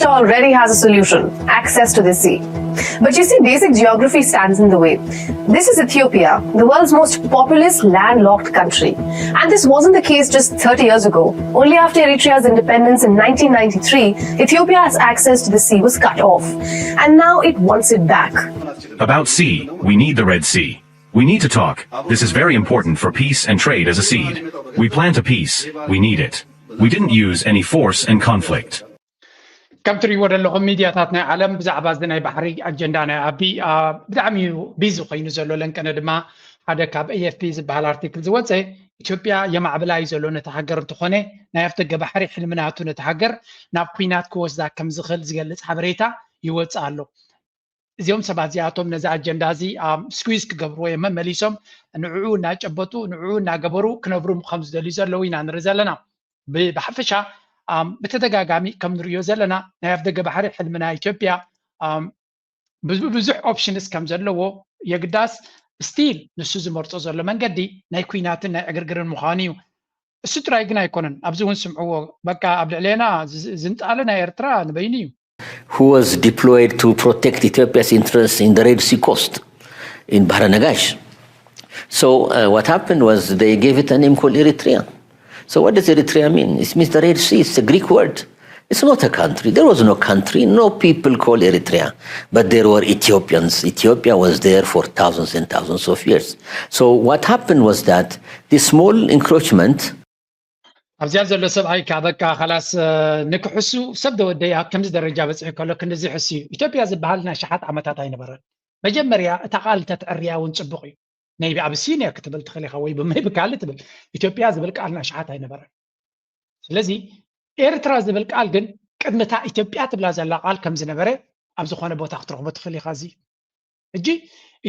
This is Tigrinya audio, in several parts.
already has a solution: access to the sea. But you see, basic geography stands in the way. This is Ethiopia, the world's most populous landlocked country. And this wasn't the case just thirty years ago. Only after Eritrea's independence in nineteen ninety-three, Ethiopia's access to the sea was cut off. And now it wants it back. About sea, we need the Red Sea. We need to talk. This is very important for peace and trade as a seed. We plant a peace. We need it. We didn't use any force and conflict. ከም ትሪእዎ ዘለኹም ሚድያታት ናይ ዓለም ብዛዕባ እዚ ናይ ባሕሪ ኣጀንዳ ናይ ኣቢ ብጣዕሚ እዩ ቢዚ ኮይኑ ዘሎ። ለንቀነ ድማ ሓደ ካብ ኤኤፍፒ ዝበሃል ኣርቲክል ዝወፀ ኢትዮጵያ የማዕብላ እዩ ዘሎ ነቲ ሃገር እንተኾነ ናይ ኣፍደገ ባሕሪ ሕልሚ ናቱ ነቲ ሃገር ናብ ኩናት ክወስዳ ከም ዝኽእል ዝገልፅ ሓበሬታ ይወፅእ ኣሎ። እዚኦም ሰባት እዚኣቶም ነዚ ኣጀንዳ እዚ ስኩዝ ክገብርዎ እዮም መመሊሶም ንዕኡ እናጨበጡ ንዕኡ እናገበሩ ክነብሩ ከም ዝደልዩ ዘለዉ ኢና ንርኢ ዘለና። ብሓፈሻ ብተደጋጋሚ ከም ንሪኦ ዘለና ናይ ኣፍደገ ባሕሪ ሕልሚ ናይ ኢትዮጵያ ብዙሕ ኦፕሽንስ ከም ዘለዎ የግዳስ ስቲል ንሱ ዝመርፆ ዘሎ መንገዲ ናይ ኩናትን ናይ ዕግርግርን ምዃኑ እዩ። እሱ ጥራይ ግን ኣይኮነን። ኣብዚ እውን ስምዕዎ በቃ ኣብ ልዕሌና ዝንጣለ ናይ ኤርትራ ንበይኑ እዩ። Who was deployed to protect Ethiopia's interests in the Red Sea coast in Bahra Nagash. So uh, what happened was they gave it a name called Eritrea. So what does Eritrea mean? It means the Red Sea. It's a Greek word. It's not a country. There was no country, no people called Eritrea. But there were Ethiopians. Ethiopia was there for thousands and thousands of years. So what happened was that this small encroachment ኣብዚኣ ዘሎ ሰብኣይ ከዓ በቃ ካላስ ንክሕሱ ሰብ ደወደይ ኣብ ከምዚ ደረጃ በፅሒ ከሎ ክንድዚ ሕሱ እዩ። ኢትዮጵያ ዝበሃል ናይ ሸሓት ዓመታት ኣይነበረን። መጀመርያ እታ ቃል እንተትዕርያ እውን ፅቡቕ እዩ። ናይ ኣብሲንያ ክትብል ትኽእል ኢኻ ወይ ብመይ ብካልእ ትብል። ኢትዮጵያ ዝብል ቃል ናይ ሸሓት ኣይነበረን። ስለዚ ኤርትራ ዝብል ቃል ግን ቅድሚ እታ ኢትዮጵያ ትብላ ዘላ ቃል ከም ዝነበረ ኣብ ዝኾነ ቦታ ክትረኽቦ ትኽእል ኢኻ። እዚ ሕጂ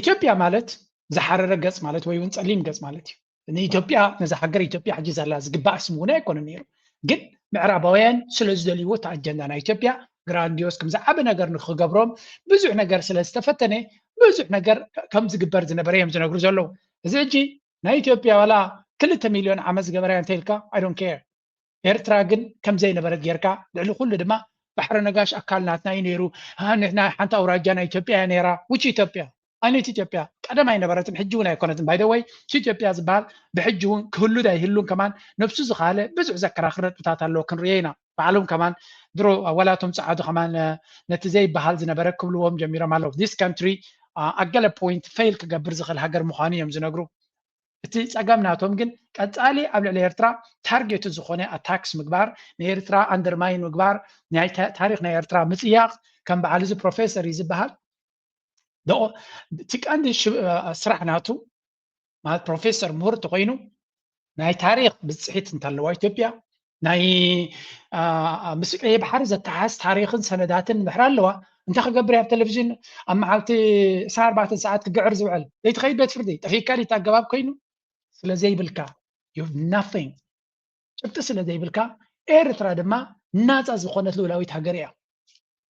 ኢትዮጵያ ማለት ዝሓረረ ገፅ ማለት ወይ እውን ፀሊም ገፅ ማለት እዩ። ንኢትዮጵያ ነዛ ሃገር ኢትዮጵያ ሕጂ ዘላ ዝግባእ ስም እውን ኣይኮነ ነይሩ። ግን ምዕራባውያን ስለ ዝደልይዎ እቲ ኣጀንዳ ናይ ኢትዮጵያ ግራንዲዮስ ከም ዝዓበ ነገር ንክገብሮም ብዙሕ ነገር ስለ ዝተፈተነ ብዙሕ ነገር ከም ዝግበር ዝነበረ እዮም ዝነግሩ ዘለዉ። እዚ ሕጂ ናይ ኢትዮጵያ ዋላ ክልተ ሚልዮን ዓመት ዝገበረ እንተ ኢልካ I don't care። ኤርትራ ግን ከም ዘይነበረ ጌርካ ልዕሊ ኩሉ ድማ ባሕሪ ነጋሽ ኣካል ናትና እዩ ነይሩ። ንሕና ሓንቲ ኣውራጃ ናይ ኢትዮጵያ እያ ነይራ። ውች ኢትዮጵያ? ኣይነት ኢትዮጵያ ቀደም ኣይነበረትን፣ ሕጂ እውን ኣይኮነትን። ባይ ወይ ኢትዮጵያ ዝበሃል ብሕጂ እውን ክህሉ ኣይህሉን ከማን ነብሱ ዝኻለ ብዙሕ ዘከራኽር ነጥብታት ኣለዎ ክንሪኦ ኢና። ባዕሎም ከማን ድሮ ወላቶም ፃዓዱ ከማን ነቲ ዘይበሃል ዝነበረ ክብልዎም ጀሚሮም ኣለዉ። This country ኣብ ገለ ፖይንት ፌል ክገብር ዝኽእል ሃገር ምዃኑ እዮም ዝነግሩ። እቲ ፀገም ናቶም ግን ቀፃሊ ኣብ ልዕሊ ኤርትራ ታርጌቱ ዝኾነ ኣታክስ ምግባር፣ ንኤርትራ ኣንደርማይን ምግባር፣ ናይ ታሪክ ናይ ኤርትራ ምፅያቕ ከም በዓል እዚ ፕሮፌሰር እዩ ዝበሃል። እቲ ቀንዲ ስራሕ ናቱ ማለት ፕሮፌሰር ምሁር ተኮይኑ ናይ ታሪክ ብፅሒት እንተለዋ ኢትዮጵያ ናይ ምስ ቀይ ባሕሪ ዘተሓዝ ታሪክን ሰነዳትን ምሕር ኣለዋ። እንታይ ክገብር ኣብ ቴሌቪዥን ኣብ መዓልቲ ዕስራን ኣርባዕተን ሰዓት ክግዕር ዝውዕል ዘይትኸይድ ቤት ፍርዲ ጠፊካ ድዩ ኣገባብ ኮይኑ ስለ ዘይብልካ you have nothing ጭብጢ ስለ ዘይብልካ ኤርትራ ድማ ናፃ ዝኾነት ልኡላዊት ሃገር እያ።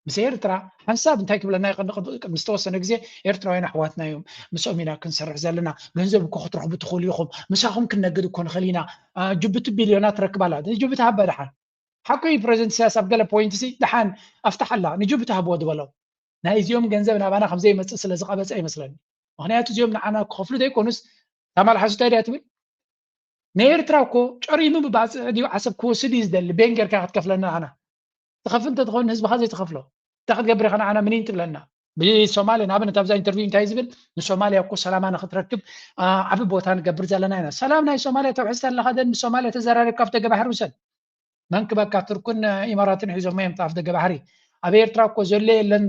ምስ ኤርትራ ሓንሳብ እንታይ ክብለና ይቐንቕ ምስ ተወሰነ ግዜ ኤርትራውያን ኣሕዋትና እዮም ምስኦም ኢና ክንሰርሕ ዘለና ገንዘብ እኮ ክትረኽቡ ትኽእሉ ኢኹም ምሳኹም ክንነግድ እኮ ንኽእል ኢና ጅቡቲ ቢልዮናት ትረክብ ኣላ ጅቡቲ ሃባ ደሓን ሓቁ እዩ ፕረዚደንት ኢሳያስ ኣብ ገለ ፖይንት ሲ ደሓን ኣፍታሓላ ንጅቡቲ ሃብዎ ዝበሎም ናይ እዚኦም ገንዘብ ናባና ከም ዘይመፅእ ስለ ዝቐበፀ ይመስለኒ ምኽንያቱ እዚኦም ንዓና ክኸፍሉ ዘይኮኑስ ታማልሓሱ እንታይ ድያ ትብል ንኤርትራ እኮ ጨሪሙ ብባፅዕ ድዩ ዓሰብ ክወስድ እዩ ዝደሊ ቤን ጌርካ ክትከፍለና ንዓና ትኸፍል እንተትኸውን ህዝብኻ ዘይትኸፍሎ እንታይ ክትገብር ኢኻ ንዓና ምኒን ትብለና ብሶማልያ ንኣብነት ኣብዛ ኢንተርቪው እንታይ ዝብል ንሶማልያ እኮ ሰላማ ንክትረክብ ዓቢ ቦታ ንገብር ዘለና ኢና ሰላም ናይ ሶማልያ ተውሕዝታ ኣለኻ ደን ንሶማልያ ተዘራሪብካ ኣብተ ገባሕር ውሰድ መን ክበካ ትርኩን ኢማራትን ሒዞሞ እዮም ኣፍ ደገ ባሕሪ ኣብ ኤርትራ እኮ ዘሎ የለን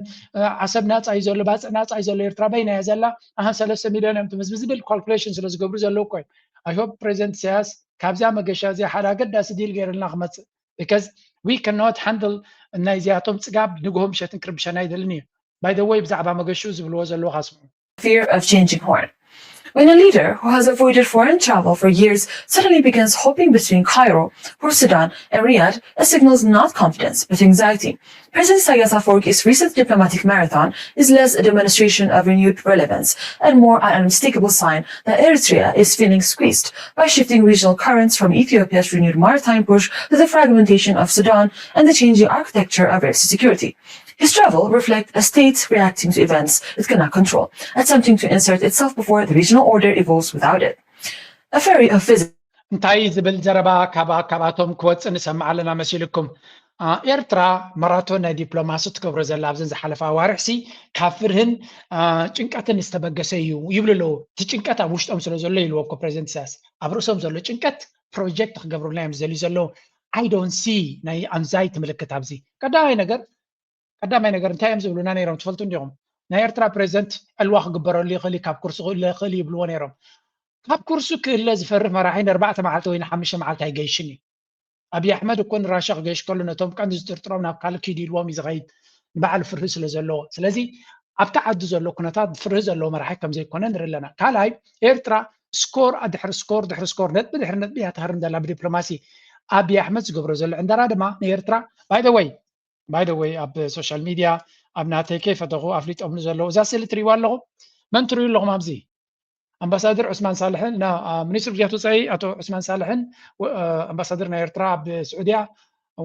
ዓሰብ ናፃ እዩ ዘሎ ባፅዕ ናፃ እዩ ዘሎ ኤርትራ በይና እያ ዘላ ኣሃ ሰለስተ ሚልዮን እዮም ትምዝብ ዝብል ካልኩሌሽን ስለ ዝገብሩ ዘለዉ እኮ እዮም I hope ፕሬዚደንት ኢሳያስ ካብዚኣ መገሻ እዚኣ ሓደ ኣገዳሲ ዲል ገይርልና ክመፅእ because we cannot handle ናይዚኣቶም ፅጋብ ንግሆ ምሸትን ክርብሸና ኣይደልን እዩ by the way ብዛዕባ መገሽኡ ዝብልዎ ዘለዉ ካስምዑ fear of changing horn. When a leader who has avoided foreign travel for years suddenly begins hopping between Cairo, Port Sudan, and Riyadh, it signals not confidence, but anxiety. President Isaias Afwerki's recent diplomatic marathon is less a demonstration of renewed relevance and more an unmistakable sign that Eritrea is feeling squeezed by shifting regional currents from Ethiopia's renewed maritime push to the fragmentation of Sudan and the changing architecture of Eritrean security. His travel reflects a state reacting to events it cannot control, attempting to insert itself before the regional order evolves without it. A ferry of visitors. እንታይ ዝብል ዘረባ ካብ ካብኣቶም ክወፅእ ንሰምዕ ኣለና መሲልኩም? ኤርትራ ማራቶን ናይ ዲፕሎማሲ ትገብሮ ዘላ ኣብዘን ዝሓለፋ ኣዋርሕሲ ካብ ፍርህን ጭንቀትን ዝተበገሰ እዩ ይብሉ ኣለዉ። እቲ ጭንቀት ኣብ ውሽጦም ስለ ዘሎ ኢልዎ እኮ ፕሬዚደንት ኢሳያስ። ኣብ ርእሶም ዘሎ ጭንቀት ፕሮጀክት ክገብሩልና እዮም ዝደልዩ ዘለዉ። I don't see ናይ ኣንዛይቲ ምልክት ኣብዚ። ቀዳማይ ነገር ቀዳማይ ነገር እንታይ እዮም ዝብሉና ነይሮም ትፈልጡ እንዲኹም? ናይ ኤርትራ ፕሬዚደንት ዕልዋ ክግበረሉ ይኽእል እዩ፣ ካብ ኩርሲ ክእለ ይኽእል እዩ ይብልዎ ነይሮም። ካብ ኩርሱ ክእለ ዝፈርህ መራሒ ንኣርባዕተ መዓልቲ ወይ ንሓሙሽተ መዓልቲ ኣይገይሽን እዩ። ኣብይ ኣሕመድ እኮ ንራሻ ክገይሽ ከሎ ነቶም ቀንዲ ዝጥርጥሮም ናብ ካልእ ኪዱ ኢልዎም እዩ ዝኸይድ፣ ንባዕሉ ፍርሂ ስለ ዘለዎ። ስለዚ ኣብቲ ዓዲ ዘሎ ኩነታት ፍርሂ ዘለዎ መራሒ ከም ዘይኮነ ንርኢ ኣለና። ካልኣይ ኤርትራ ስኮር ድሕሪ ስኮር ድሕሪ ስኮር ነጥቢ ድሕሪ ነጥቢ እያ ትሃርም ዘላ ብዲፕሎማሲ። ኣብይ ኣሕመድ ዝገብሮ ዘሎ ዕንደራ ድማ ንኤርትራ by the way by the way ኣብ ሶሻል ሚድያ ኣብ ናተይ ከይፈተኹ ኣፍሊጦምኒ ዘለዉ እዛ ስእሊ ትሪእዋ ኣለኹም። መን ትሪኡ ኣለኹም ኣብዚ? ኣምባሳደር ዑስማን ሳልሕን እና ሚኒስትር ጉዳያት ወፃኢ ኣቶ ዑስማን ሳልሕን ኣምባሳደር ናይ ኤርትራ ኣብ ስዑድያ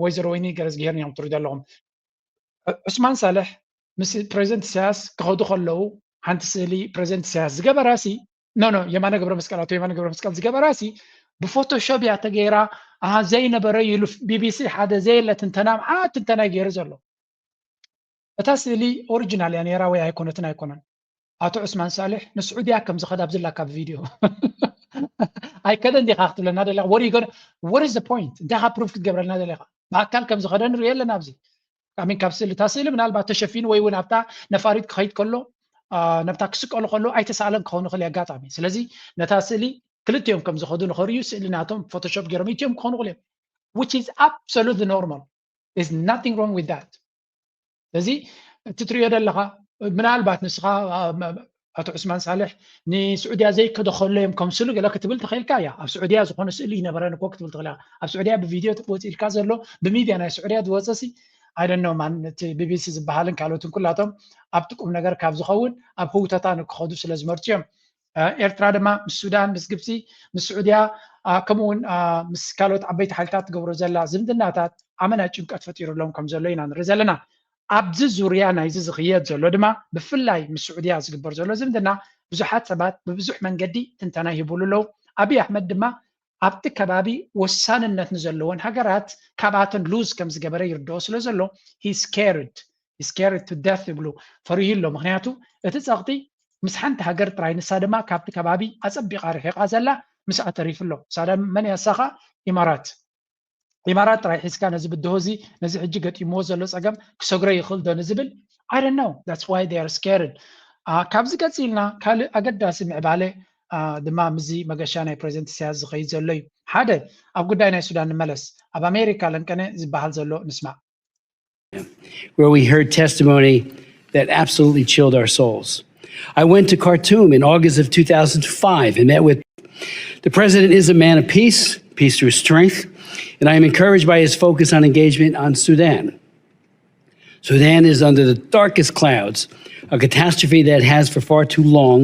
ወይዘሮ ወይኒ ገረዝግሄርን እዮም ትሪኡ ዘለኹም። ዑስማን ሳልሕ ምስ ፕሬዚደንት ኢሳያስ ክኸዱ ከለዉ ሓንቲ ስእሊ ፕሬዚደንት ኢሳያስ ዝገበራሲ ኖ ኖ የማነ ገብረ መስቀል ኣቶ የማነ ገብረ መስቀል ዝገበራሲ ብፎቶሾፕ እያ ተገይራ። ዘይነበረ ኢሉ ቢቢሲ ሓደ ዘየለ ትንተና መዓት ትንተና እዩ ገይሩ ዘሎ። እታ ስእሊ ኦሪጂናል እያ ነይራ ወይ ኣይኮነትን ኣይኮነን። ኣቶ ዑስማን ሳልሕ ንስዑድያ ከም ዝኸድ ኣብዚ ላካ ቪድዮ ኣይከደን ዲኻ ክትብለና ደለኻ? What is the point? እንታይ ካ ፕሩፍ ክትገብረልና ደለኻ? ብኣካል ከም ዝኸደ ንሪኦ ኣለና ኣብዚ ሚን ካብ ስእሊ እታ ስእሊ ምናልባት ተሸፊኑ ወይ እውን ኣብታ ነፋሪት ክኸይድ ከሎ ነብታ ክስቀሉ ከሎ ኣይተሳእለን ክኸውን ይኽእል ኣጋጣሚ። ስለዚ ነታ ስእሊ ክልቲኦም ከም ዝኸዱ ንኸርእዩ ስእሊ ናቶም ፎቶሾፕ ገይሮም ኢትዮም ክኾኑ ይኽእሉ እዮም። Which is absolutely normal. There's nothing wrong with that. ስለዚ እቲ ትሪኦ ዘለኻ ምናልባት ንስኻ ኣቶ ዑስማን ሳልሕ ንስዑድያ ዘይከደ ከሎ እዮም ከም ስእሉ ገለ ክትብል ትኽእልካ እያ። ኣብ ስዑድያ ዝኾነ ስእሊ ይነበረን እኮ ክትብል ትኽእል እያ። ኣብ ስዑድያ ብቪድዮ ወፂእልካ ዘሎ ብሚድያ ናይ ስዑድያ ዝወፀ ሲ I don't know ማን እቲ ቢቢሲ ዝበሃልን ካልኦትን ኩላቶም ኣብቲ ቁም ነገር ካብ ዝኸውን ኣብ ህውተታ ንክኸዱ ስለ ዝመርፁ እዮም። ኤርትራ ድማ ምስ ሱዳን ምስ ግብፂ ምስ ስዑድያ ከምኡ እውን ምስ ካልኦት ዓበይቲ ሓይልታት ትገብሮ ዘላ ዝምድናታት ኣመና ጭንቀት ፈጢሩሎም ከም ዘሎ ኢና ንርኢ ዘለና። ኣብዚ ዙርያ ናይዚ ዝኽየድ ዘሎ ድማ ብፍላይ ምስ ስዑድያ ዝግበር ዘሎ ዝምድና ብዙሓት ሰባት ብብዙሕ መንገዲ ትንተና ይህብሉ ኣለዉ። ኣብይ ኣሕመድ ድማ ኣብቲ ከባቢ ወሳንነት ንዘለወን ሃገራት ካብኣተን ሉዝ ከም ዝገበረ ይርድኦ ስለ ዘሎ he's scared he's scared to death ይብሉ ፈሪሁ ኣሎ። ምክንያቱ እቲ ፀቕጢ ምስ ሓንቲ ሃገር ጥራይ ንሳ ድማ ካብቲ ከባቢ ኣፀቢቓ ርሒቓ ዘላ ምስኣ ተሪፉ ኣሎ። ሳዳ መን ያሳኻ ኢማራት ኢማራት ጥራይ ሒዝካ ነዚ ብድሆ እዚ ነዚ ሕጂ ገጢምዎ ዘሎ ፀገም ክሰግሮ ይኽእል ዶ ንዝብል I don't know that's why they are scared። ካብዚ ቀፂልና ካልእ ኣገዳሲ ምዕባለ ድማ ምዚ መገሻ ናይ ፕሬዚደንት ኢሳያስ ዝኸይድ ዘሎ እዩ። ሓደ ኣብ ጉዳይ ናይ ሱዳን ንመለስ። ኣብ ኣሜሪካ ለንቀነ ዝበሃል ዘሎ ንስማዕ። Where we heard testimony that absolutely chilled our souls. I went to Khartoum in August of two thousand five and met with the president is a man of peace, peace through strength, and I am encouraged by his focus on engagement on Sudan. Sudan is under the darkest clouds, a catastrophe that has for far too long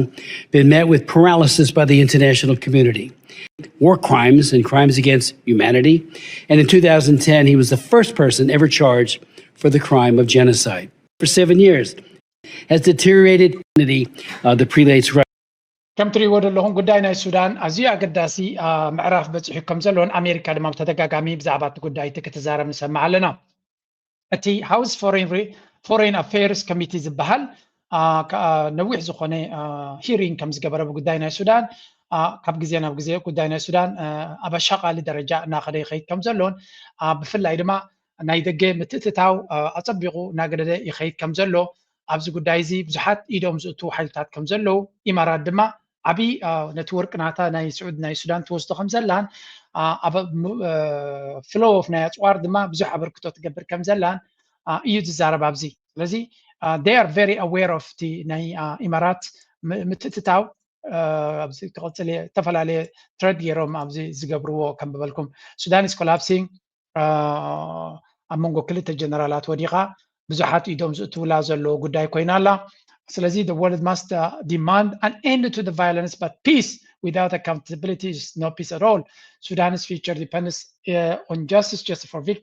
been met with paralysis by the international community. War crimes and crimes against humanity, and in two thousand ten, he was the first person ever charged for the crime of genocide. For seven years, has deteriorated dignity of the prelate's right. ከም ትሪእዎ ዘለኹም ጉዳይ ናይ ሱዳን ኣዝዩ ኣገዳሲ ምዕራፍ በፂሑ ከም ዘሎን ኣሜሪካ ድማ ብተደጋጋሚ ብዛዕባ እቲ ጉዳይ እቲ ክትዛረብ ንሰምዕ ኣለና። እቲ ሃውስ ፎሬን ኣፌርስ ኮሚቲ ዝበሃል ነዊሕ ዝኾነ ሂሪንግ ከም ዝገበረ ብጉዳይ ናይ ሱዳን ካብ ግዜ ናብ ግዜ ጉዳይ ናይ ሱዳን ኣብ ኣሻቓሊ ደረጃ እናኸደ ይኸይድ ከም ዘሎን ብፍላይ ድማ ናይ ደገ ምትእትታው ኣጸቢቑ እናገደደ ይኸይድ ከም ዘሎ ኣብዚ ጉዳይ እዚ ብዙሓት ኢዶም ዝእትዉ ሓይልታት ከም ዘለዉ ኢማራት ድማ ዓብዪ ነቲ ወርቂ ናታ ናይ ስዑድ ናይ ሱዳን ትወስዶ ከም ዘላን ኣብ ፍሎ ኦፍ ናይ ኣፅዋር ድማ ብዙሕ ኣበርክቶ ትገብር ከም ዘላን እዩ ዝዛረብ ኣብዚ ስለዚ they are very aware of እቲ ናይ ኢማራት ምትእትታው ኣብዚ ክቐፅል እየ። ዝተፈላለየ ትረድ ገይሮም ኣብዚ ዝገብርዎ ከንብበልኩም። Sudan is collapsing። ኣብ መንጎ ክልተ ጀነራላት ወዲቓ፣ ብዙሓት ኢዶም ዝእትውላ ዘለዉ ጉዳይ ኮይና ኣላ። ስለዚ the world must demand an end to the violence, but peace without accountability is no peace at all. Sudan's future depends on justice, just for vic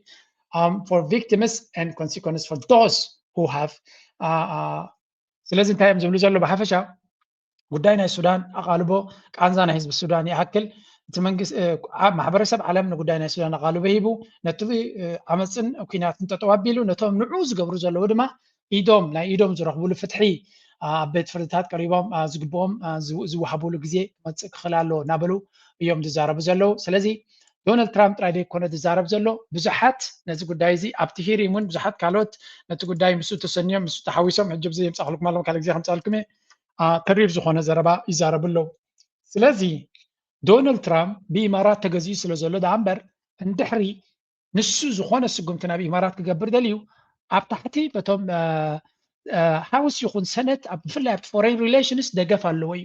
for victims and consequences for those who have ስለዚ እንታይ እዮም ዝብሉ ዘሎ? ብሓፈሻ ጉዳይ ናይ ሱዳን ኣቓልቦ ቃንዛ ናይ ህዝቢ ሱዳን ይኣክል። እቲ መንግስቲ ማሕበረሰብ ዓለም ንጉዳይ ናይ ሱዳን ኣቓልቦ ሂቡ፣ ነቲ ዓመፅን ኩናትን ጠጠው ኣቢሉ፣ ነቶም ንዑ ዝገብሩ ዘለዉ ድማ ኢዶም ናይ ኢዶም ዝረኽብሉ ፍትሒ ኣብ ቤት ፍርድታት ቀሪቦም ዝግብኦም ዝወሃብሉ ግዜ ክመፅእ ክኽእል ኣለዎ እናበሉ እዮም ዝዛረቡ ዘለዉ። ስለዚ ዶናልድ ትራምፕ ጥራይ ዘይኮነ ዝዛረብ ዘሎ፣ ብዙሓት ነዚ ጉዳይ እዚ ኣብቲ ሂሪንግ እውን ብዙሓት ካልኦት ነቲ ጉዳይ ምስኡ ተሰንዮም ምስኡ ተሓዊሶም፣ ሕጂ ብዚ የምፃእክልኩም ኣለኹ፣ ካልእ ግዜ ከምፃልኩም እየ፣ ተሪር ዝኾነ ዘረባ ይዛረቡ ኣለዉ። ስለዚ ዶናልድ ትራምፕ ብኢማራት ተገዚኡ ስለ ዘሎ ደኣ እምበር፣ እንድሕሪ ንሱ ዝኾነ ስጉምቲ ናብ ኢማራት ክገብር ደልዩ፣ ኣብ ታሕቲ በቶም ሃውስ ይኹን ሰነት፣ ብፍላይ ኣብቲ ፎሬን ሪሌሽንስ ደገፍ ኣለዎ እዩ።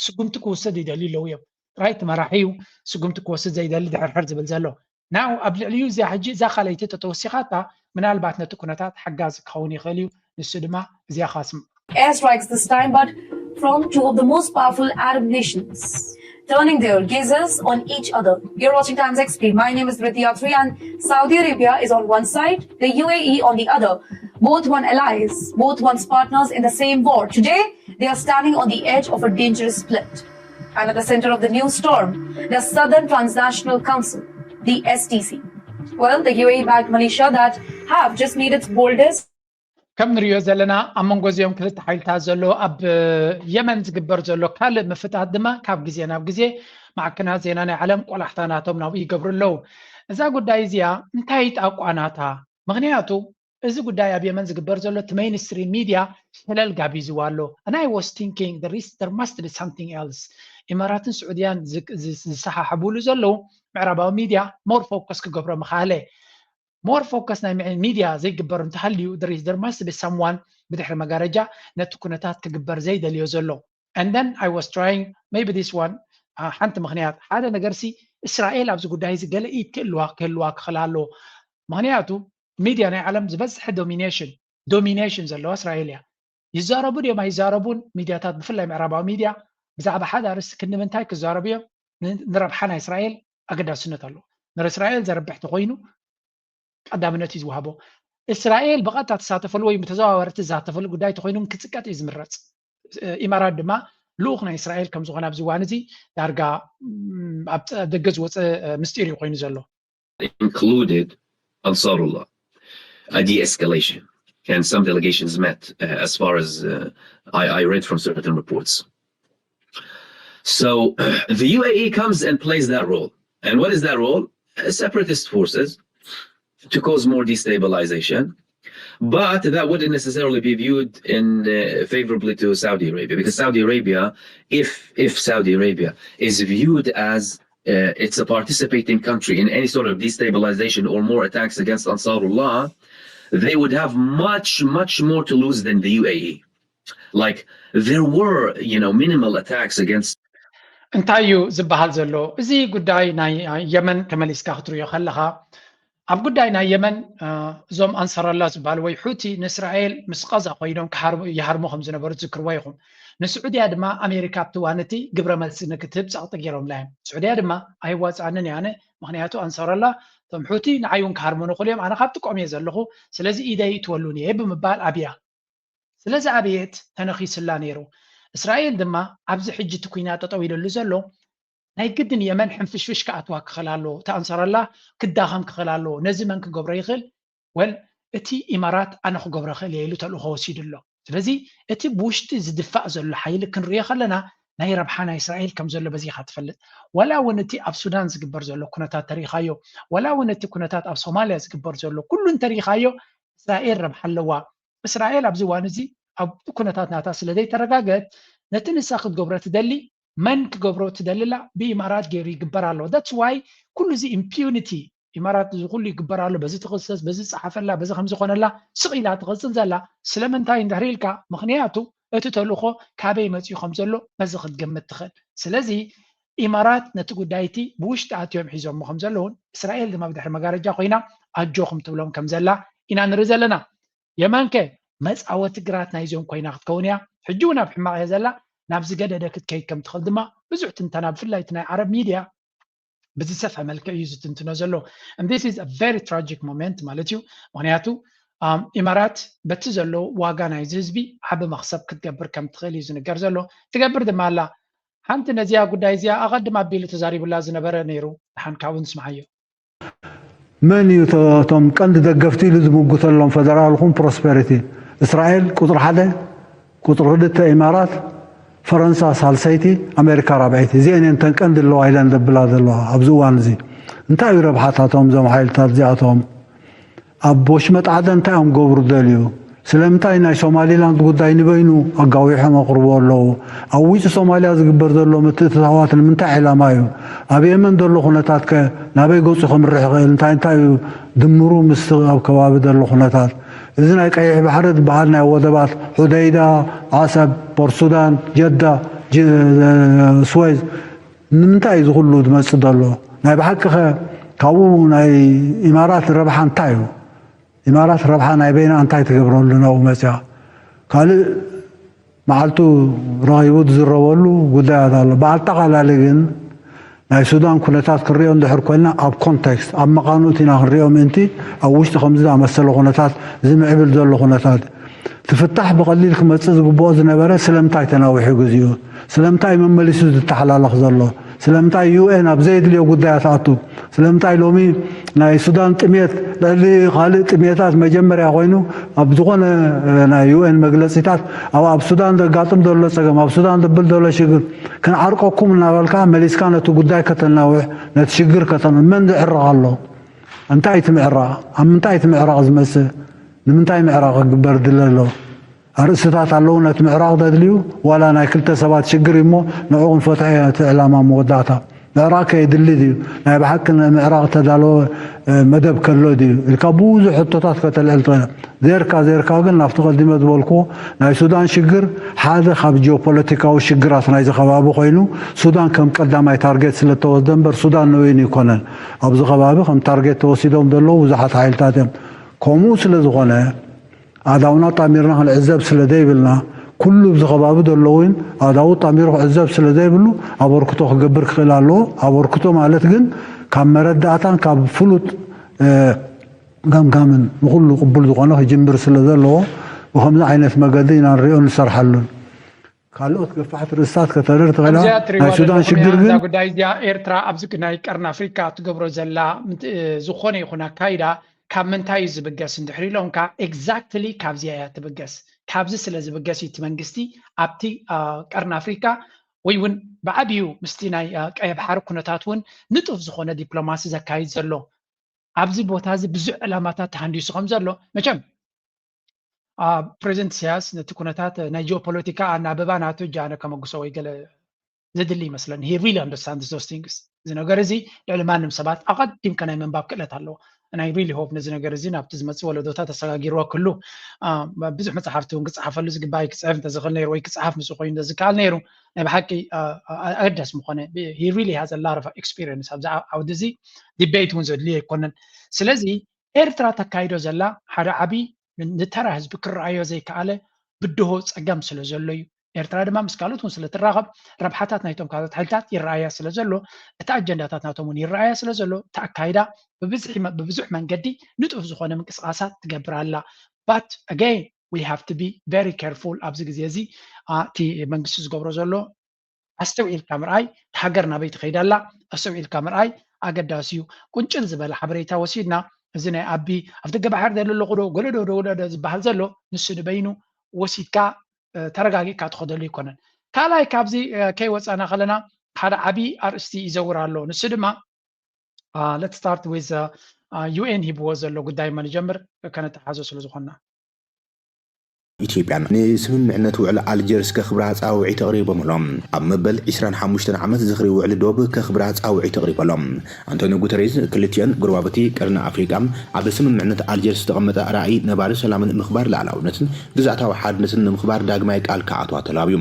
ስጉምቲ ክውሰድ ይደልዩ ኣለዉ እዮም። ጥራይ እቲ መራሒ እዩ ስጉምቲ ክወስድ ዘይደሊ ድሕርሕር ዝብል ዘሎ። ናው ኣብ ልዕሊኡ እዚኣ ሕጂ እዛ ካልኣይቲ ተተወሲኻታ ምናልባት ነቲ ኩነታት ሓጋዚ ክኸውን ይኽእል እዩ። ንሱ ድማ እዚኣ ካስም Airstrikes this time, but from two of the most powerful Arab nations, turning their gazes on each other. You're watching Times X P. My name is Riti Atri, and Saudi Arabia is on one side, the U A E on the other. Both once allies, both once partners in the same war. Today, they are standing on the edge of a dangerous split. And at the center of the new storm, the Southern Transnational Council, the S T C. Well, the U A E backed militia that have just made its boldest ከም ንሪኦ ዘለና ኣብ መንጎ እዚኦም ክልተ ሓይልታት ዘሎ ኣብ የመን ዝግበር ዘሎ ካልእ ምፍታት ድማ ካብ ግዜ ናብ ግዜ ማዕከናት ዜና ናይ ዓለም ቆላሕታ ናቶም ናብኡ ይገብሩ ኣለዉ። እዛ ጉዳይ እዚኣ እንታይ ጣቋ ናታ? ምክንያቱ እዚ ጉዳይ ኣብ የመን ዝግበር ዘሎ እቲ ሜይንስትሪም ሚድያ ሸለል ጋቢዝዋ ኣሎ። And I was thinking there is there must be something else። ኢማራትን ስዑድያን ዝሰሓሕብሉ ዘለዉ ምዕራባዊ ሚድያ ሞር ፎከስ ክገብሮ ምኻለ። ሞር ፎከስ ናይ ሚድያ ዘይግበር እንተሃልዩ there must be someone ብድሕሪ መጋረጃ ነቲ ኩነታት ክግበር ዘይደልዮ ዘሎ። And then I was trying maybe this one ሓንቲ ምክንያት ሓደ ነገር ሲ እስራኤል ኣብዚ ጉዳይ እዚ ገለ ኢድ ክህልዋ ክህልዋ ክኽእል ኣለዎ። ምክንያቱ ሚድያ ናይ ዓለም ዝበዝሐ ዶሚኔሽን ዶሚኔሽን ዘለዋ እስራኤል እያ። ይዛረቡ ድዮም ኣይዛረቡን ሚድያታት ብፍላይ ምዕራባዊ ሚድያ ብዛዕባ ሓደ ኣርእስቲ ክንዲ ምንታይ ክዛረቡ እዮም? ንረብሓ ናይ እስራኤል ኣገዳስነት ኣለዎ። ንእስራኤል ዘርብሕ ተኮይኑ ቀዳምነት እዩ ዝወሃቦ። እስራኤል ብቐጥታ ትሳተፈሉ ወይ ብተዘዋወርቲ ትሳተፈሉ ጉዳይ ተኮይኑ ክፅቀጥ እዩ ዝምረፅ። ኢማራት ድማ ልኡኽ ናይ እስራኤል ከም ዝኾነ ኣብዚ እዋን እዚ ዳርጋ ኣብ ደገ ዝወፀ ምስጢር እዩ ኮይኑ ዘሎ። included Ansarullah, a de-escalation, and some delegations met, uh, as far as uh, I, I read from certain reports. So the U A E comes and plays that role. And what is that role? Uh, separatist forces to cause more destabilization. But that wouldn't necessarily be viewed in uh, favorably to Saudi Arabia, because Saudi Arabia, if if Saudi Arabia is viewed as uh, it's a participating country in any sort of destabilization or more attacks against Ansarullah, they would have much, much more to lose than the U A E. Like, there were, you know, minimal attacks against. እንታይ እዩ ዝበሃል ዘሎ? እዚ ጉዳይ ናይ የመን ተመሊስካ ክትሪኦ ከለኻ ኣብ ጉዳይ ናይ የመን እዞም ኣንሳራላ ዝበሃሉ ወይ ሑቲ ንእስራኤል ምስ ቐዛ ኮይኖም ይሃርሙ ከም ዝነበሩ ትዝክርዎ ኢኹም። ንስዑድያ ድማ ኣሜሪካ ኣብቲ እዋን እቲ ግብረ መልሲ ንክትህብ ጸቕጢ ገይሮምላ እዮም። ስዑድያ ድማ ኣይዋፅኣንን እየ ኣነ፣ ምክንያቱ ኣንሳራላ እቶም ሑቲ ንዓይ እውን ክሃርሙኒ ክእሉ እዮም፣ ኣነ ካብ ጥቆም እየ ዘለኹ፣ ስለዚ ኢደይ ይእትወሉን እየ ብምባል ኣብያ። ስለዚ ኣብየት ተነኺስላ ነይሩ። እስራኤል ድማ ኣብዚ ሕጂ እቲ ኩናት ጠጠው ኢለሉ ዘሎ ናይ ግድን የመን ሕንፍሽፍሽ ክኣትዋ ክኽእል ኣለዎ። እቲ ኣንሳራላ ክዳኸም ክኽእል ኣለዎ። ነዚ መን ክገብሮ ይኽእል? ወል እቲ ኢማራት ኣነ ክገብሮ ክእል እየ ኢሉ ተልእኾ ወሲዱ ኣሎ። ስለዚ እቲ ብውሽጢ ዝድፋእ ዘሎ ሓይሊ ክንሪኦ ከለና ናይ ረብሓ ናይ እስራኤል ከም ዘሎ በዚኻ ትፈልጥ። ወላ እውን እቲ ኣብ ሱዳን ዝግበር ዘሎ ኩነታት ተሪኻዮ፣ ወላ እውን እቲ ኩነታት ኣብ ሶማልያ ዝግበር ዘሎ ኩሉ እንተሪኻዮ እስራኤል ረብሓ ኣለዋ። እስራኤል ኣብዚ እዋን እዚ ኣብ ኩነታት ናታ ስለ ዘይተረጋገት ነቲ ንሳ ክትገብሮ ትደሊ መን ክገብሮ ትደልላ ብኢማራት ገይሩ ይግበር ኣሎ። That's why ኩሉ እዚ ኢምፒዩኒቲ ኢማራት እዚ ኩሉ ይግበር ኣሎ፣ በዚ ትኽሰስ፣ በዚ ዝፀሓፈላ፣ በዚ ከምዚ ኮነላ ስቕ ኢላ ትቕፅል ዘላ ስለምንታይ እንድሕር ኢልካ ምክንያቱ እቲ ተልእኾ ካበይ መፂኡ ከም ዘሎ በዚ ክትገምት ትኽእል። ስለዚ ኢማራት ነቲ ጉዳይ እቲ ብውሽጢ ኣትዮም ሒዞሞ ከም ዘለውን እስራኤል ድማ ብድሕሪ መጋረጃ ኮይና ኣጆኹም ትብሎም ከም ዘላ ኢና ንርኢ ዘለና። የመንከ መፃወቲ ግራት ናይዚኦም ኮይና ክትከውን እያ። ሕጂ እውን ኣብ ሕማቕ እያ ዘላ። ናብ ዝገደደ ክትከይድ ከም ትኽእል ድማ ብዙሕ ትንተና ብፍላይ እቲ ናይ ዓረብ ሚድያ ብዝሰፍሐ መልክዕ እዩ ዝትንትኖ ዘሎ። And this is a very tragic moment ማለት እዩ። ምክንያቱ ኢማራት በቲ ዘሎ ዋጋ ናይዚ ህዝቢ ዓቢ መክሰብ ክትገብር ከም ትኽእል እዩ ዝንገር ዘሎ። ትገብር ድማ ኣላ። ሓንቲ ነዚኣ ጉዳይ እዚኣ ኣቐድም ኣቢሉ ተዛሪቡላ ዝነበረ ነይሩ። ድሓን ካብኡ ንስምዓዮ። መን እዩ እቶም ቀንዲ ደገፍቲ ኢሉ ዝምጉተሎም ፈደራል ኹን ፕሮስፐሪቲ? እስራኤል ቁፅሪ ሓደ፣ ቁፅሪ ክልተ ኢማራት፣ ፈረንሳ ሳልሰይቲ፣ ኣሜሪካ ራብዐይቲ። እዚአን እየን እተን ቀንዲ ኣለዋ ኢለን ዘብላ ዘለዋ ኣብዚ እዋን እዚ። እንታይ እዩ ረብሓታቶም እዞም ሓይልታት እዚኣቶም? ኣብ ወሽመጥ ዓደን እንታይ እዮም ገብሩ ደልዩ? ስለምንታይ ናይ ሶማሊላንድ ጉዳይ ንበይኑ ኣጋዊሖም ኣቕርቦ ኣለዉ? ኣብ ውጭ ሶማሊያ ዝግበር ዘሎ ምትእትታዋት ንምንታይ ዕላማ እዩ? ኣብ የመን ዘሎ ኩነታት ከ ናበይ ገፁ ከምርሕ ይኽእል? እንታይ እንታይ እዩ ድምሩ ምስ ኣብ ከባቢ ዘሎ ኩነታት? እዚ ናይ ቀይሕ ባሕሪ ዝበሃል ናይ ወደባት ሑደይዳ፣ ዓሰብ፣ ፖርት ሱዳን፣ ጀዳ፣ ስዌዝ ንምንታይ እዩ ዝኹሉ ዝመፅእ ዘሎ? ናይ ብሓቂ ኸ ካብኡ ናይ ኢማራት ረብሓ እንታይ እዩ? ኢማራት ረብሓ ናይ በይና እንታይ ትገብረሉ ናብኡ መፅያ? ካልእ መዓልቱ ረኺቡ ዝዝረበሉ ጉዳያት ኣሎ። ብኣጠቓላሊ ግን ናይ ሱዳን ኩነታት ክንሪኦ እንድሕር ኮይንና ኣብ ኮንቴክስት ኣብ መቓንኡት ኢና ክንሪኦ ምእንቲ ኣብ ውሽጢ ከምዚ ዝኣመሰለ ኩነታት ዝምዕብል ዘሎ ኩነታት ትፍታሕ ብቐሊል ክመፅእ ዝግብኦ ዝነበረ ስለምንታይ ተናዊሑ ግዜኡ? ስለምንታይ መመሊሱ ዝተሓላለኽ ዘሎ? ስለምንታይ ዩ ኤን ኣብ ዘየድልዮ ጉዳያት ኣቱ? ስለምንታይ ሎሚ ናይ ሱዳን ጥሜት ልዕሊ ካልእ ጥሜታት መጀመርያ ኮይኑ ኣብ ዝኾነ ናይ ዩ ኤን መግለፂታት ኣብ ኣብ ሱዳን ዘጋጥም ዘሎ ፀገም ኣብ ሱዳን ዘብል ዘሎ ሽግር ክንዓርቀኩም እናበልካ መሊስካ ነቲ ጉዳይ ከተናውሕ ነቲ ሽግር ከተን መን ዝዕረቕ ኣሎ? እንታይ እቲ ምዕራቕ? ኣብ ምንታይ እቲ ምዕራቕ ዝመፅእ? ንምንታይ ምዕራቕ ክግበር ድለ ኣሎ? ኣርእስትታት ኣለዉ ነቲ ምዕራቕ ዘድልዩ ዋላ ናይ ክልተ ሰባት ሽግር እዩ እሞ ንዕኡ ክንፈትሖ እቲ ዕላማ መወዳእታ ምዕራቕ ከየድሊ ድዩ ናይ ብሓቂ ንምዕራቕ ተዳለወ መደብ ከሎ ድዩ ኢልካ ብዙሕ ሕቶታት ከተልዕል ትኽእል ዜርካ ዜርካ ግን ናብቲ ቀዲመ ዝበልኩዎ ናይ ሱዳን ሽግር ሓደ ካብ ጂኦፖለቲካዊ ሽግራት ናይዚ ከባቢ ኮይኑ ሱዳን ከም ቀዳማይ ታርጌት ስለተወስደ እምበር ሱዳን ንበይኑ ይኮነን ኣብዚ ከባቢ ከም ታርጌት ተወሲዶም ዘለዉ ብዙሓት ሓይልታት እዮም ከምኡ ስለዝኾነ ኣእዳውና ጣሚርና ክንዕዘብ ስለ ዘይብልና፣ ኩሉ ኣብዚ ከባቢ ዘሎ እውን ኣእዳዉ ጣሚሩ ክዕዘብ ስለ ዘይብሉ ኣበርክቶ ክገብር ክኽእል ኣለዎ። ኣበርክቶ ማለት ግን ካብ መረዳእታን ካብ ፍሉጥ ገምጋምን ንኹሉ ቅቡል ዝኾነ ክጅምር ስለ ዘለዎ ብኸምዚ ዓይነት መገዲ ኢና ንሪኦን ንሰርሓሉን። ካልኦት ገፋሕቲ ርእስታት ከተርኢ ትኽእላ። እዚኣ እትሪእዋ ናይ ሱዳን ዘለኹም ሽግር እያ። ግን እዛ ጉዳይ እዚኣ ኤርትራ ኣብዚ ናይ ቀርኒ ኣፍሪካ እትገብሮ ዘላ ምት- ዝኾነ ይኹን ኣካይዳ ካብ ምንታይ እዩ ዝብገስ እንድሕር ኢሎምካ፣ exactly ካብዚኣ እያ ትብገስ። ካብዚ ስለ ዝብገስ እዩ እቲ መንግስቲ ኣብቲ አ፣ ቀርኒ ኣፍሪካ ወይ እውን ብዓብዩ ምስቲ ናይ አ፣ ቀይሕ ባሕሪ ኩነታት እውን ንጡፍ ዝኾነ ዲፕሎማሲ ዘካይድ ዘሎ። ኣብዚ ቦታ እዚ ብዙሕ ዕላማታት ተሃንዲሱ ከም ዘሎ መቸም ፕሬዚደንት ኢሳያስ ነቲ ኩነታት ናይ ጂኦፖለቲካ ኣናብባ ናቱ እጃነ ከመግሶ ወይ ገለ ዘድሊ ይመስለኒ he really understands those things እዚ ነገር እዚ ልዕሊ ማንም ሰባት ኣቐዲምካ ናይ ምንባብ ክእለት ኣለዎ and I really hope ነዚ ነገር እዚ ናብቲ ዝመፅእ ወለዶታት ኣሰጋጊርዎ ክህሉ ብዙሕ መፅሓፍቲ እውን ክፅሓፈሉ ዝግባእ ክፅሕፍ እንተዝኽእል ነይሩ ወይ ክፅሓፍ ምስ ኮይኑ እንተዝከኣል ነይሩ ናይ ብሓቂ ኣገዳሲ ምኾነ he really has a lot of experience ኣብዚ ዓውዲ እዚ debate እውን ዘድልዮ ኣይኮነን ስለዚ ኤርትራ ተካይዶ ዘላ ሓደ ዓብዪ ንተራ ህዝቢ ክረኣዮ ዘይከኣለ ብድሆ ፀገም ስለ ዘሎ እዩ። ኤርትራ ድማ ምስ ካልኦት እውን ስለ ትራኸብ ረብሓታት ናይቶም ካልኦት ሓይልታት ይረኣያ ስለ ዘሎ እቲ ኣጀንዳታት ናቶም እውን ይረኣያ ስለ ዘሎ እቲ ኣካይዳ ብብዝሒ ብብዙሕ መንገዲ ንጡፍ ዝኾነ ምንቅስቓሳት ትገብር ኣላ። But again we have to be very careful ኣብዚ ግዜ እዚ እቲ መንግስቲ ዝገብሮ ዘሎ ኣስተውዒልካ ምርኣይ፣ እታ ሃገር ናበይ ትኸይድ ኣላ ኣስተውዒልካ ምርኣይ ኣገዳሲ እዩ። ቁንጭል ዝበለ ሓበሬታ ወሲድና፣ እዚ ናይ ኣቢ ኣብ ደገ ባሕሪ ዘሎ ኣለኹ ዶ ገለ ዶ ዶ ዶ ዝበሃል ዘሎ ንሱ ንበይኑ ወሲድካ ተረጋጊእካ ትኸደሉ ኣይኮነን። ካልኣይ ካብዚ ከይወፃና ከለና ሓደ ዓብዪ ኣርእስቲ ይዘውር ኣሎ። ንሱ ድማ let's start with UN ሂብዎ ዘሎ ጉዳይ እማ ንጀምር ከነተሓዞ ስለ ዝኾንና። ኢትዮጵያን ንስምምዕነት ውዕል ኣልጀርስ ከኽብራ ጻውዒት ኣቕሪቦም ኣለዉ። ኣብ መበል ዕስራን ሓሙሽተን ዓመት ዝኽሪ ውዕል ዶብ ከኽብራ ጻውዒት ኣቕሪቦም። ኣንቶኒዮ ጉተሬዝ ክልቲኦን ጎረባብቲ ቀርኒ ኣፍሪቃ ኣብ ስምምዕነት ኣልጀርስ ዝተቐመጠ ራእይ ነባሪ ሰላምን ምኽባር ሉዓላውነትን ግዝኣታዊ ሓድነትን ንምኽባር ዳግማይ ቃል ክኣትዋ ተላብዩ።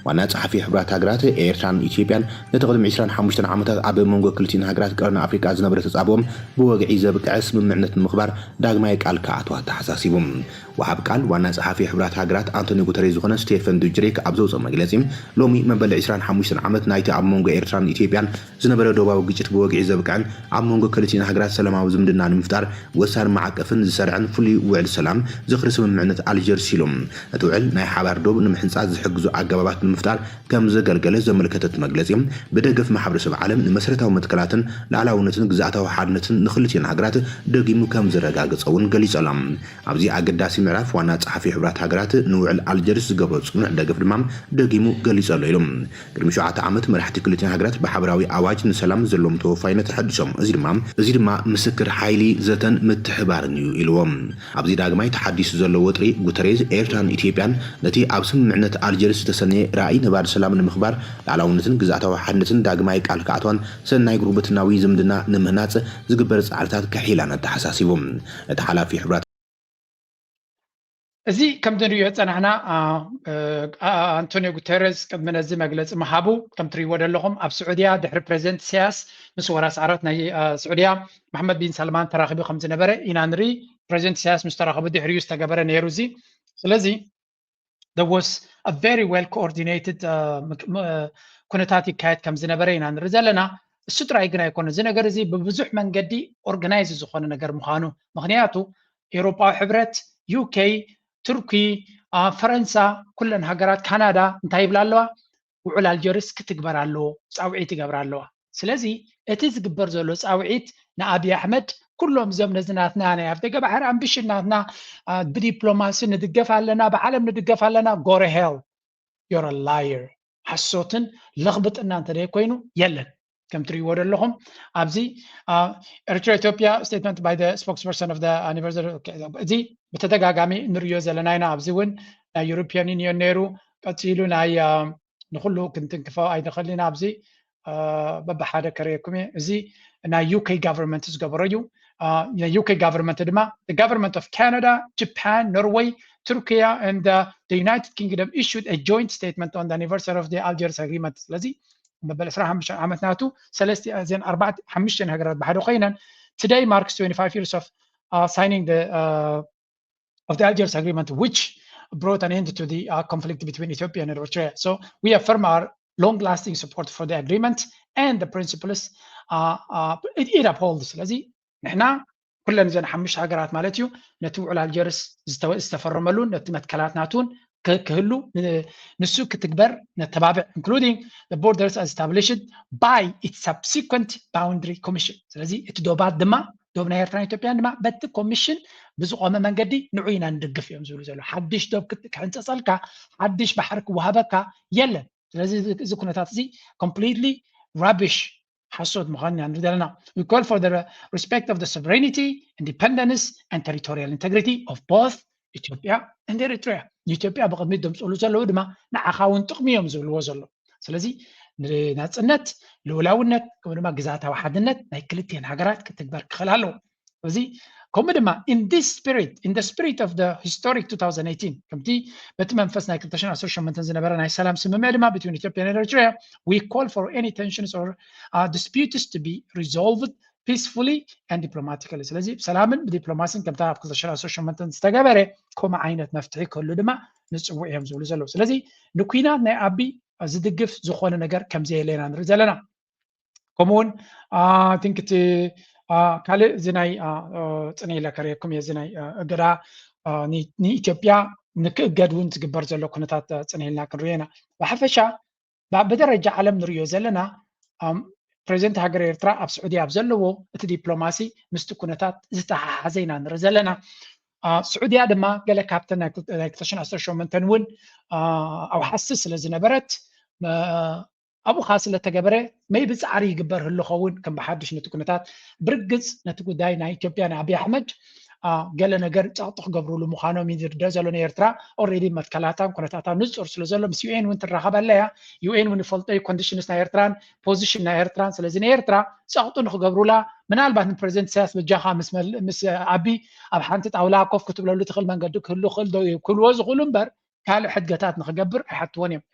ዋና ጸሓፊ ሕቡራት ሃገራት ኤርትራን ኢትዮጵያን ነቲ ቅድሚ ዕስራን ሓሙሽተን ዓመታት ኣብ መንጎ ክልቲኦን ሃገራት ቀርኒ ኣፍሪቃ ዝነበረ ተጻብኦም ብወግዒ ዘብቅዐ ስምምዕነት ንምኽባር ዳግማይ ቃል ክኣትዋ ተሓሳሲቡ። ወሃብ ቃል ዋና ጸሓፊ ሕቡራት ሃገራት ኣንቶኒዮ ጉተሬዝ ዝኾነ ስቴፈን ዱጀሪክ ኣብ ዘውፅኦ መግለጺ፣ ሎሚ መበል ዕስራን ሓሙሽተን ዓመት ናይቲ ኣብ መንጎ ኤርትራን ኢትዮጵያን ዝነበረ ዶባዊ ግጭት ብወግዒ ዘብቅዐን ኣብ መንጎ ክልቲኦን ሃገራት ሰላማዊ ዝምድና ንምፍጣር ወሳኒ ማዕቀፍን ዝሰርዐን ፍሉይ ውዕል ሰላም ዝኽሪ ስምምዕነት ኣልጀርስ ኢሉ። እቲ ውዕል ናይ ሓባር ዶብ ንምሕንጻጽ ዝሕግዙ ኣገባባት ንምፍጣር ከም ዘገልገለ ዘመልከተት መግለጺ፣ ብደገፍ ማሕበረሰብ ዓለም ንመሰረታዊ መትከላትን ሉዓላውነትን ግዝኣታዊ ሓድነትን ንክልቲኦን ሃገራት ደጊሙ ከም ዘረጋገጸ እውን ገሊጹ ኣሎ። ኣብዚ ኣገዳሲ ምዕራፍ ዋና ጸሓፊ ሕቡራት ሃገራት ንውዕል ኣልጀርስ ዝገበሮ ጽኑዕ ደገፍ ድማ ደጊሙ ገሊጹ ኣሎ ኢሉ። ቅድሚ ሸውዓተ ዓመት መራሕቲ ክልቲኦን ሃገራት ብሓበራዊ ኣዋጅ ንሰላም ዘለዎም ተወፋይነት ኣሐዲሶም። እዚ ድማ፣ እዚ ድማ ምስክር ሓይሊ ዘተን ምትሕባርን እዩ ኢልዎም። ኣብዚ ዳግማይ ተሓዲሱ ዘሎ ወጥሪ ጉተሬዝ ኤርትራን ኢትዮጵያን ነቲ ኣብ ስምምዕነት ኣልጀርስ ዝተሰነየ ራእይ ነባሪ ሰላም ንምኽባር ሉዓላውነትን ግዝኣታዊ ሓድነትን ዳግማይ ቃል ክኣትዋን ሰናይ ጉርብትናዊ ዝምድና ንምህናጽ ዝግበር ጻዕርታት ከሕይላን ኣተሓሳሲቡ። እቲ ሓላፊ ሕቡራት እዚ ከምቲ ንሪኦ ዝጸናሕና፣ ኣ፣ እ፣ ኣ፣ ኣንቶኒዮ ጉተረዝ ቅድሚ ነዚ መግለጺ ምሃቡ፣ ከም ትሪእዎ ዘለኹም፣ ኣብ ስዑድያ ድሕሪ ፕረዚደንት ኢሳያስ ምስ ወራስ ዓራት ናይ፣ ኣ፣ ስዑድያ መሓመድ ቢን ሳልማን ተራኺቡ ከም ዝነበረ ኢና ንርኢ። ፕረዚደንት ኢሳያስ ምስ ተራኸቡ ድሕሪኡ ዝተገበረ ነይሩ እዚ። ስለዚ there was a very well coordinated፣ እ፣ ምክ-፣ ም-፣ እ፣ ኩነታት ይካየድ ከም ዝነበረ ኢና ንርኢ ዘለና። እሱ ጥራይ ግን ኣይኮነ። እዚ ነገር እዚ ብብዙሕ መንገዲ ኦርጋናይዝ ዝኾነ ነገር ምዃኑ፣ ምኽንያቱ ኤውሮጳዊ ሕብረት፣ ዩ ኬ፣ ቱርኪ፣ ኣ፣ ፈረንሳ፣ ኩለን ሃገራት፣ ካናዳ እንታይ ይብላ ኣለዋ? ውዕል ኣልጀርስ ክትግበር ኣለዎ፣ ጻውዒት ይገብራ ኣለዋ። ስለዚ እቲ ዝግበር ዘሎ ጻውዒት ንኣብይ ኣሕመድ ኩሎም እዞም ነዚ ናትና ናይ ኣፍደገ ባሕሪ ኣምቢሽን ናትና፣ ኣ፣ ብዲፕሎማሲ ንድገፍ ኣለና፣ ብዓለም ንድገፍ ኣለና፣ go to hell, you're a liar፣ ሓሶትን ለኽብጥና እንተደይ ኮይኑ የለን። ከም ትሪእዎ ዘለኹም ኣብዚ፣ ኣ፣ ኤርትራ ኢትዮጵያ statement by the spokesperson of the anniversary፣ ኦኬ፣ እዚ ብተደጋጋሚ ንሪኦ ዘለና ኢና። ኣብዚ እውን ናይ ዩሮፒያን ዩኒየን ነይሩ፣ ቀፂሉ ናይ፣ ኣ፣ ንኩሉ ክንትንክፎ ኣይንኽእል ኢና። ኣብዚ፣ ኣ፣ በብሓደ ከርእየኩም እየ። እዚ ናይ ዩ ኬ ጋቨርንመንት ዝገበሮ እዩ። ኣ፣ ናይ ዩ ኬ ጋቨርንመንት ድማ፣ the government of Canada, Japan, Norway, Turkey and, ኣ፣ the United Kingdom issued a joint statement on the anniversary of the Algiers Agreement። ስለዚ መበል ዕስራን ሓሙሽተን ዓመት ናቱ ሰለስተ እዘን ኣርባዕተ ሓሙሽተን ሃገራት ብሓደ ኮይነን today marks twenty-five years of, ኣ፣ signing the, ኣ፣ of the Algiers Agreement, which brought an end to the, አ፣ conflict between Ethiopia and Eritrea. So we affirm our long-lasting support for the agreement and the principles, አ፣ አ፣ it, it upholds። ስለዚ ንሕና ኩለን እዘን ሓሙሽተ ሃገራት ማለት እዩ ነቲ ውዕል ኣልጀርስ ዝተወ-፣ ዝተፈረመሉ ነቲ መትከላት ናቱን ክ-፣ ክህሉ ን-፣ ንሱ ክትግበር ነተባብዕ፣ including the borders as established by its subsequent boundary commission። ስለዚ እቲ ዶባት ድማ ዶብ ናይ ኤርትራን ኢትዮጵያን ድማ በቲ ኮሚሽን ብዝቆመ መንገዲ ንዑ ኢና ንድግፍ እዮም ዝብሉ ዘለዉ። ሓድሽ ዶብ ክት-፣ ክሕንጸጸልካ፣ ሓድሽ ባሕሪ ክወሃበካ የለን። ስለዚ እዚ፣ እዚ ኩነታት እዚ completely rubbish፣ ሓሶት ምዃኑ ኢና ንርኢ ዘለና። We call for the respect of the sovereignty, independence and territorial integrity of both Ethiopia and Eritrea። ንኢትዮጵያ ብቕድሚት ደምፅሉ ዘለዉ ድማ ንዓኻ እውን ጥቕሚ እዮም ዝብልዎ ዘለዉ። ስለዚ ንናፅነት፣ ልኡላውነት ከምኡ ድማ ግዝኣታዊ ሓድነት ናይ ክልቲኤን ሃገራት ክትግበር ክኽእል ኣለዎ። ስለዚ ከምኡ ድማ in this spirit, in the spirit of the historic two thousand eighteen፣ ከምቲ በቲ መንፈስ ናይ ክልተ ሽሕን ዓሰርተ ሸሞንተን ዝነበረ ናይ ሰላም ስምምዕ ድማ between Ethiopia and Eritrea, we call for any tensions or, uh, disputes to be resolved peacefully and diplomatically። ስለዚ ብሰላምን ብዲፕሎማስን ከምታ ኣብ ክልተ ሽሕን ዓሰርተ ሸሞንተን ዝተገበረ ከምኡ ዓይነት መፍትሒ ክህሉ ድማ ንፅውዕ እዮም ዝብሉ ዘለዉ። ስለዚ ንኩናት ናይ ኣቢ ዝድግፍ ዝኾነ ነገር ከም ዘየለ ኢና ንርኢ ዘለና። ከምኡውን፣ አ፣ I think እቲ፣ አ፣ ካልእ እዚ ናይ፣ አ፣ አ፣ ፅነ ኢለ ከርእየኩም እየ። እዚ ናይ፣ አ፣ እገዳ፣ አ፣ ን-፣ ንኢትዮጵያ ንክእገድ እውን ዝግበር ዘሎ ኩነታት፣ አ፣ ፅነ ኢልና ክንሪኦ ኢና። ብሓፈሻ ብ-፣ ብደረጃ ዓለም ንሪኦ ዘለና፣ ኣም፣ ፕሬዚደንት ሃገር ኤርትራ ኣብ ስዑዲ ኣብ ዘለዎ እቲ ዲፕሎማሲ ምስቲ ኩነታት ዝተሓሓዘ ኢና ንርኢ ዘለና። አ፣ ስዑድያ ድማ ገለ ካብተን ናይ ክል-፣ ናይ ክልተ ሽሕን ዓሰርተ ሸሞንተን እውን፣ አ፣ ኣውሓስቲ ስለ ዝነበረት፣ መ-፣ ኣብኡ ከዓ ስለ ተገበረ maybe ፃዕሪ ይግበር ህሉ ኸውን ከም ብሓድሽ ነቲ ኩነታት ብርግፅ ነቲ ጉዳይ ናይ ኢትዮጵያ ናይ ኣብይ ኣሕመድ ገለ ነገር ጸቕጢ ክገብርሉ ምዃኖም እዩ ዝርደእ ዘሎ። ንኤርትራ ኦልሬዲ መትከላታን ኩነታታን ንጹር ስለ ዘሎ ምስ ዩ ኤን እውን ትራኸብ ኣለያ። ዩ ኤን እውን ይፈልጦ እዩ ኮንዲሽንስ ናይ ኤርትራን ፖዚሽን ናይ ኤርትራን። ስለዚ ንኤርትራ ጸቕጢ ንክገብሩላ ምናልባት ንፕረዚደንት ኢሳያስ በጃኻ ምስ ኣቢ ኣብ ሓንቲ ጣውላ ኮፍ ክትብለሉ ትኽእል መንገዲ ክህሉ ክእል ዶ ክብልዎ ዝኽእሉ እምበር ካልእ ሕድገታት ንክገብር ኣይሓትዎን እዮም።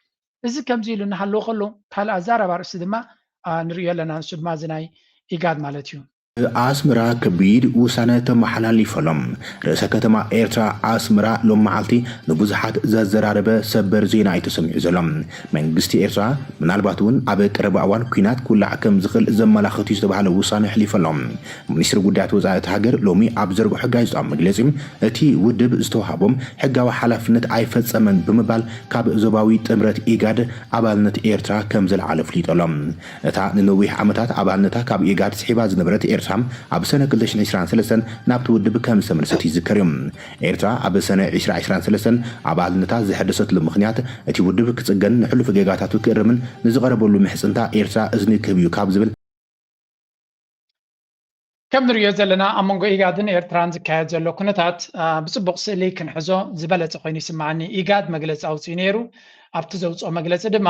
እዚ ከምዚ ኢሉ እናሃለዎ ከሎ ካልእ ኣዛራቢ ኣርእስቲ ድማ ንርእዮ ኣለና። ንሱ ድማ እዚ ናይ ኢጋድ ማለት እዩ። ኣስመራ ከቢድ ውሳነ ተመሓላሊፈሎም። ርእሰ ከተማ ኤርትራ ኣስመራ ሎም መዓልቲ ንብዙሓት ዘዘራረበ ሰበር ዜና እዩ ተሰሚዑ ዘሎ። መንግስቲ ኤርትራ ምናልባት እውን ኣብ ቀረባ እዋን ኲናት ክውላዕ ከም ዝኽእል ዘመላኽት እዩ ዝተባህለ ውሳነ ኣሕሊፈሎም። ሚኒስትሪ ጉዳያት ወጻኢ እቲ ሃገር ሎሚ ኣብ ዘርግሖ ጋዜጣዊ መግለጺ እቲ ውድብ ዝተዋሃቦም ሕጋዊ ሓላፍነት ኣይፈጸመን ብምባል ካብ ዞባዊ ጥምረት ኢጋድ ኣባልነት ኤርትራ ከም ዘልዓለ ኣፍሊጡ ኣሎ። እታ ንነዊሕ ዓመታት ኣባልነታ ካብ ኢጋድ ስሒባ ዝነበረት ኤርትራ ኣብ ሰነ ክልተ ሽሕን ዕስራን ሰለስተን ናብቲ ውድብ ከም ዝተመልሰት ይዝከር እዩ። ኤርትራ ኣብ ሰነ ዕስራ ዕስራን ሰለስተን ኣባልነታ ዘሐደሰትሉ ምኽንያት እቲ ውድብ ክጽገን ንሕሉፍ ጌጋታቱ ክእርምን ንዝቐረበሉ ምሕጽንታ ኤርትራ እዝኒ ክህብ እዩ ካብ ዝብል ከም ንሪኦ ዘለና ኣብ መንጎ ኢጋድን ኤርትራን ዝካየድ ዘሎ ኩነታት ብፅቡቕ ስእሊ ክንሕዞ ዝበለፀ ኮይኑ ይስማዓኒ። ኢጋድ መግለፂ ኣውፅኡ ነይሩ። ኣብቲ ዘውፅኦ መግለፂ ድማ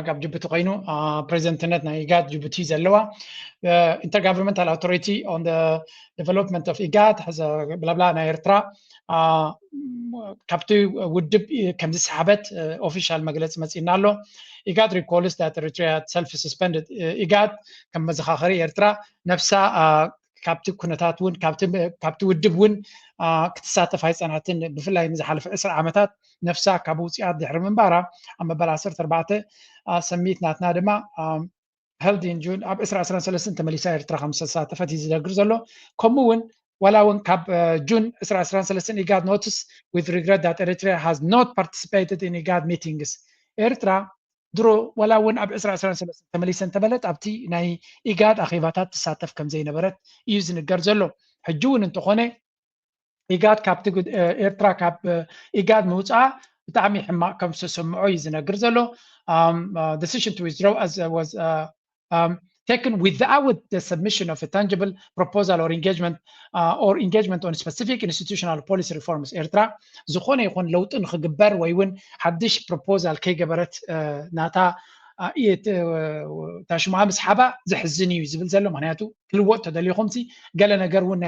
ካብ ጅቡቲ ኮይኑ ፕሬዚደንትነት ናይ ኢጋድ ጅቡቲ ዘለዋ Intergovernmental Authority on the Development of ኢጋድ ብላብላ ናይ ኤርትራ ካብቲ ውድብ ከምዝሰሓበት ኦፊሻል መግለፂ መፂና ኣሎ። ኢጋድ recalls that Eritrea self suspended ኢጋድ ከም መዘኻኸሪ ኤርትራ ነፍሳ ካብቲ ኩነታት እውን ካብቲ ውድብ እውን ክትሳተፍ ኣይፀናትን። ብፍላይ ንዝሓለፈ ዕስራ ዓመታት ነፍሳ ካብ ውፅኣት ድሕሪ ምንባራ ኣብ መበል ዓሰርተ ኣርባዕተ ሰሚት ናትና ድማ held in June ኣብ ዕስራ ዕስራን ሰለስተን ተመሊሳ ኤርትራ ከም ዝተሳተፈት እዩ ዝነግር ዘሎ። ከምኡ እውን ዋላ እውን ካብ ጁን ዕስራ ዕስራን ሰለስተን ኢጋድ notes with regret that Eritrea has not participated in ኢጋድ meetings ኤርትራ ድሮ ዋላ እውን ኣብ ዕስራ ዕስራን ሰለስተን ተመሊሰ እንተበለት ኣብቲ ናይ ኢጋድ ኣኼባታት ትሳተፍ ከም ዘይነበረት እዩ ዝንገር ዘሎ። ሕጂ እውን እንተኾነ ኢጋድ ካብቲ ኤርትራ ካብ ኢጋድ ምውፅኣ ብጣዕሚ ሕማቕ ከም ዝተሰምዖ እዩ ዝነግር ዘሎ። Decision to withdraw as was taken without the submission of a tangible proposal or engagement uh, or engagement on specific institutional policy reforms ኤርትራ ዝኾነ ይኹን ለውጢ ንክግበር ወይ እውን ሓድሽ ፕሮፖዛል ከይገበረት ናታ እታ ሽምዓ ምስሓባ ዘሕዝን እዩ ዝብል ዘሎ። ምክንያቱ ክልወጥ ተደልዩ ከምሲ ገለ ነገር እውን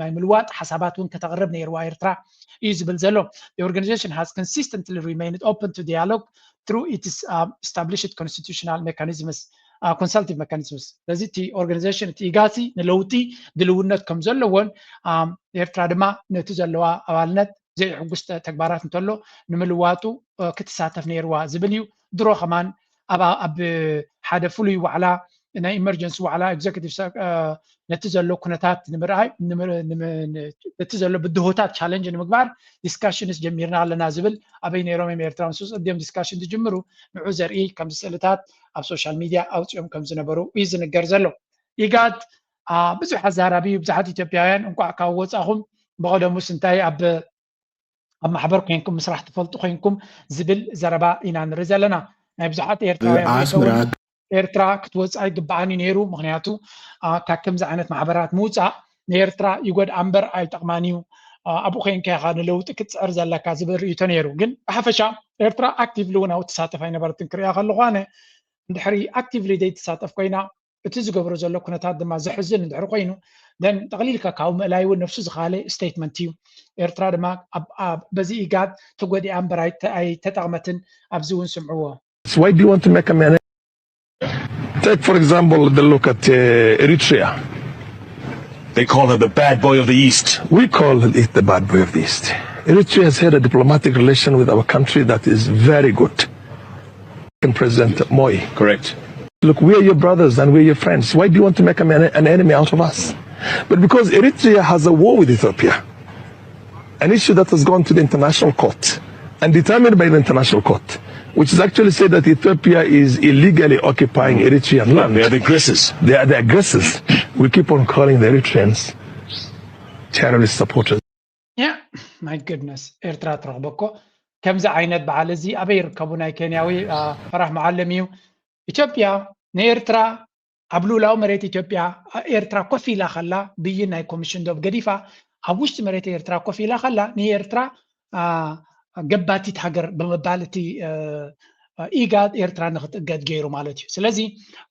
ናይ ምልዋጥ ሓሳባት እውን ከተቕርብ ነይርዋ ኤርትራ እዩ ዝብል ዘሎ። The organization has consistently remained open to dialogue through its uh, established constitutional mechanisms consultative mechanisms። ስለዚ እቲ ኦርጋኒዜሽን እቲ ኢጋሲ ንለውጢ ድልውነት ከም ዘለዎን ኤርትራ ድማ ነቲ ዘለዋ ኣባልነት ዘይሕጉስ ተግባራት እንተሎ ንምልዋጡ ክትሳተፍ ነይርዋ ዝብል እዩ። ድሮ ከማን ኣብ ሓደ ፍሉይ ዋዕላ ናይ ኢመርጀንሲ ዋዕላ ኤግዘኪቲቭ ነቲ ዘሎ ኩነታት ንምርኣይ ነቲ ዘሎ ብድሆታት ቻለንጅ ንምግባር ዲስካሽንስ ጀሚርና ኣለና ዝብል ኣበይ ነይሮም እዮም ኤርትራውያን ሱስ እድዮም ዲስካሽን ዝጅምሩ ንዑ ዘርኢ ከምዚ ስእልታት ኣብ ሶሻል ሚድያ ኣውፅኦም ከም ዝነበሩ እዩ ዝንገር ዘሎ። ኢጋድ ብዙሕ ኣዛራቢ እዩ። ብዙሓት ኢትዮጵያውያን እንኳዕ ካብ ወፃኹም ብቐደሙስ እንታይ ኣብ ኣብ ማሕበር ኮይንኩም ምስራሕ ትፈልጡ ኮይንኩም ዝብል ዘረባ ኢና ንርኢ ዘለና። ናይ ብዙሓት ኤርትራውያን ኤርትራ ክትወፅእ ኣይግበኣን እዩ ነይሩ። ምክንያቱ ካብ ከምዚ ዓይነት ማሕበራት ምውፃእ ንኤርትራ ይጎድኣ እምበር ኣይጠቕማን እዩ። ኣብኡ ኮይንካ ኢኻ ንለውጢ ክትፅዕር ዘለካ ዝብል ርእይቶ ነይሩ። ግን ብሓፈሻ ኤርትራ ኣክቲቭሊ እውን ኣብኡ ትሳተፍ ኣይነበረትን። ክሪኣ ከለኹ ኣነ እንድሕሪ ኣክቲቭሊ ዘይትሳተፍ ኮይና እቲ ዝገብሮ ዘሎ ኩነታት ድማ ዘሕዝን እንድሕሪ ኮይኑ ደን ጠቕሊልካ ካብኡ ምእላይ እውን ነፍሱ ዝኻለ ስቴትመንት እዩ። ኤርትራ ድማ በዚ ኢጋድ ተጎዲኣ እምበር ኣይተጠቕመትን። ኣብዚ እውን ስምዕዎ። Why do you want to make a man? Take, for example, the look at uh, Eritrea. They call her the bad boy of the East. We call it the bad boy of the East. Eritrea has had a diplomatic relation with our country that is very good. And President Moi. Correct. Look, we are your brothers and we're your friends. Why do you want to make an, an enemy out of us? But because Eritrea has a war with Ethiopia, an issue that has gone to the international court and determined by the international court, which has actually said that Ethiopia is illegally occupying Eritrean land. They are the aggressors. They are the aggressors. We keep on calling the Eritreans terrorist supporters. Yeah, my goodness. ኤርትራ ትረኽበኮ ከምዚ ዓይነት በዓል እዚ ኣበይ ይርከቡ? ናይ ኬንያዊ ፈራሕ መዓለም እዩ። ኢትዮጵያ ንኤርትራ ኣብ ልኡላዊ መሬት ኢትዮጵያ ኤርትራ ኮፍ ኢላ ከላ ብይን ናይ ኮሚሽን ዶብ ገዲፋ ኣብ ውሽጢ መሬት ኤርትራ ኮፍ ኢላ ከላ ንኤርትራ ገባቲት ሃገር ብምባል እቲ ኢጋድ ኤርትራ ንክትእገድ ገይሩ ማለት እዩ። ስለዚ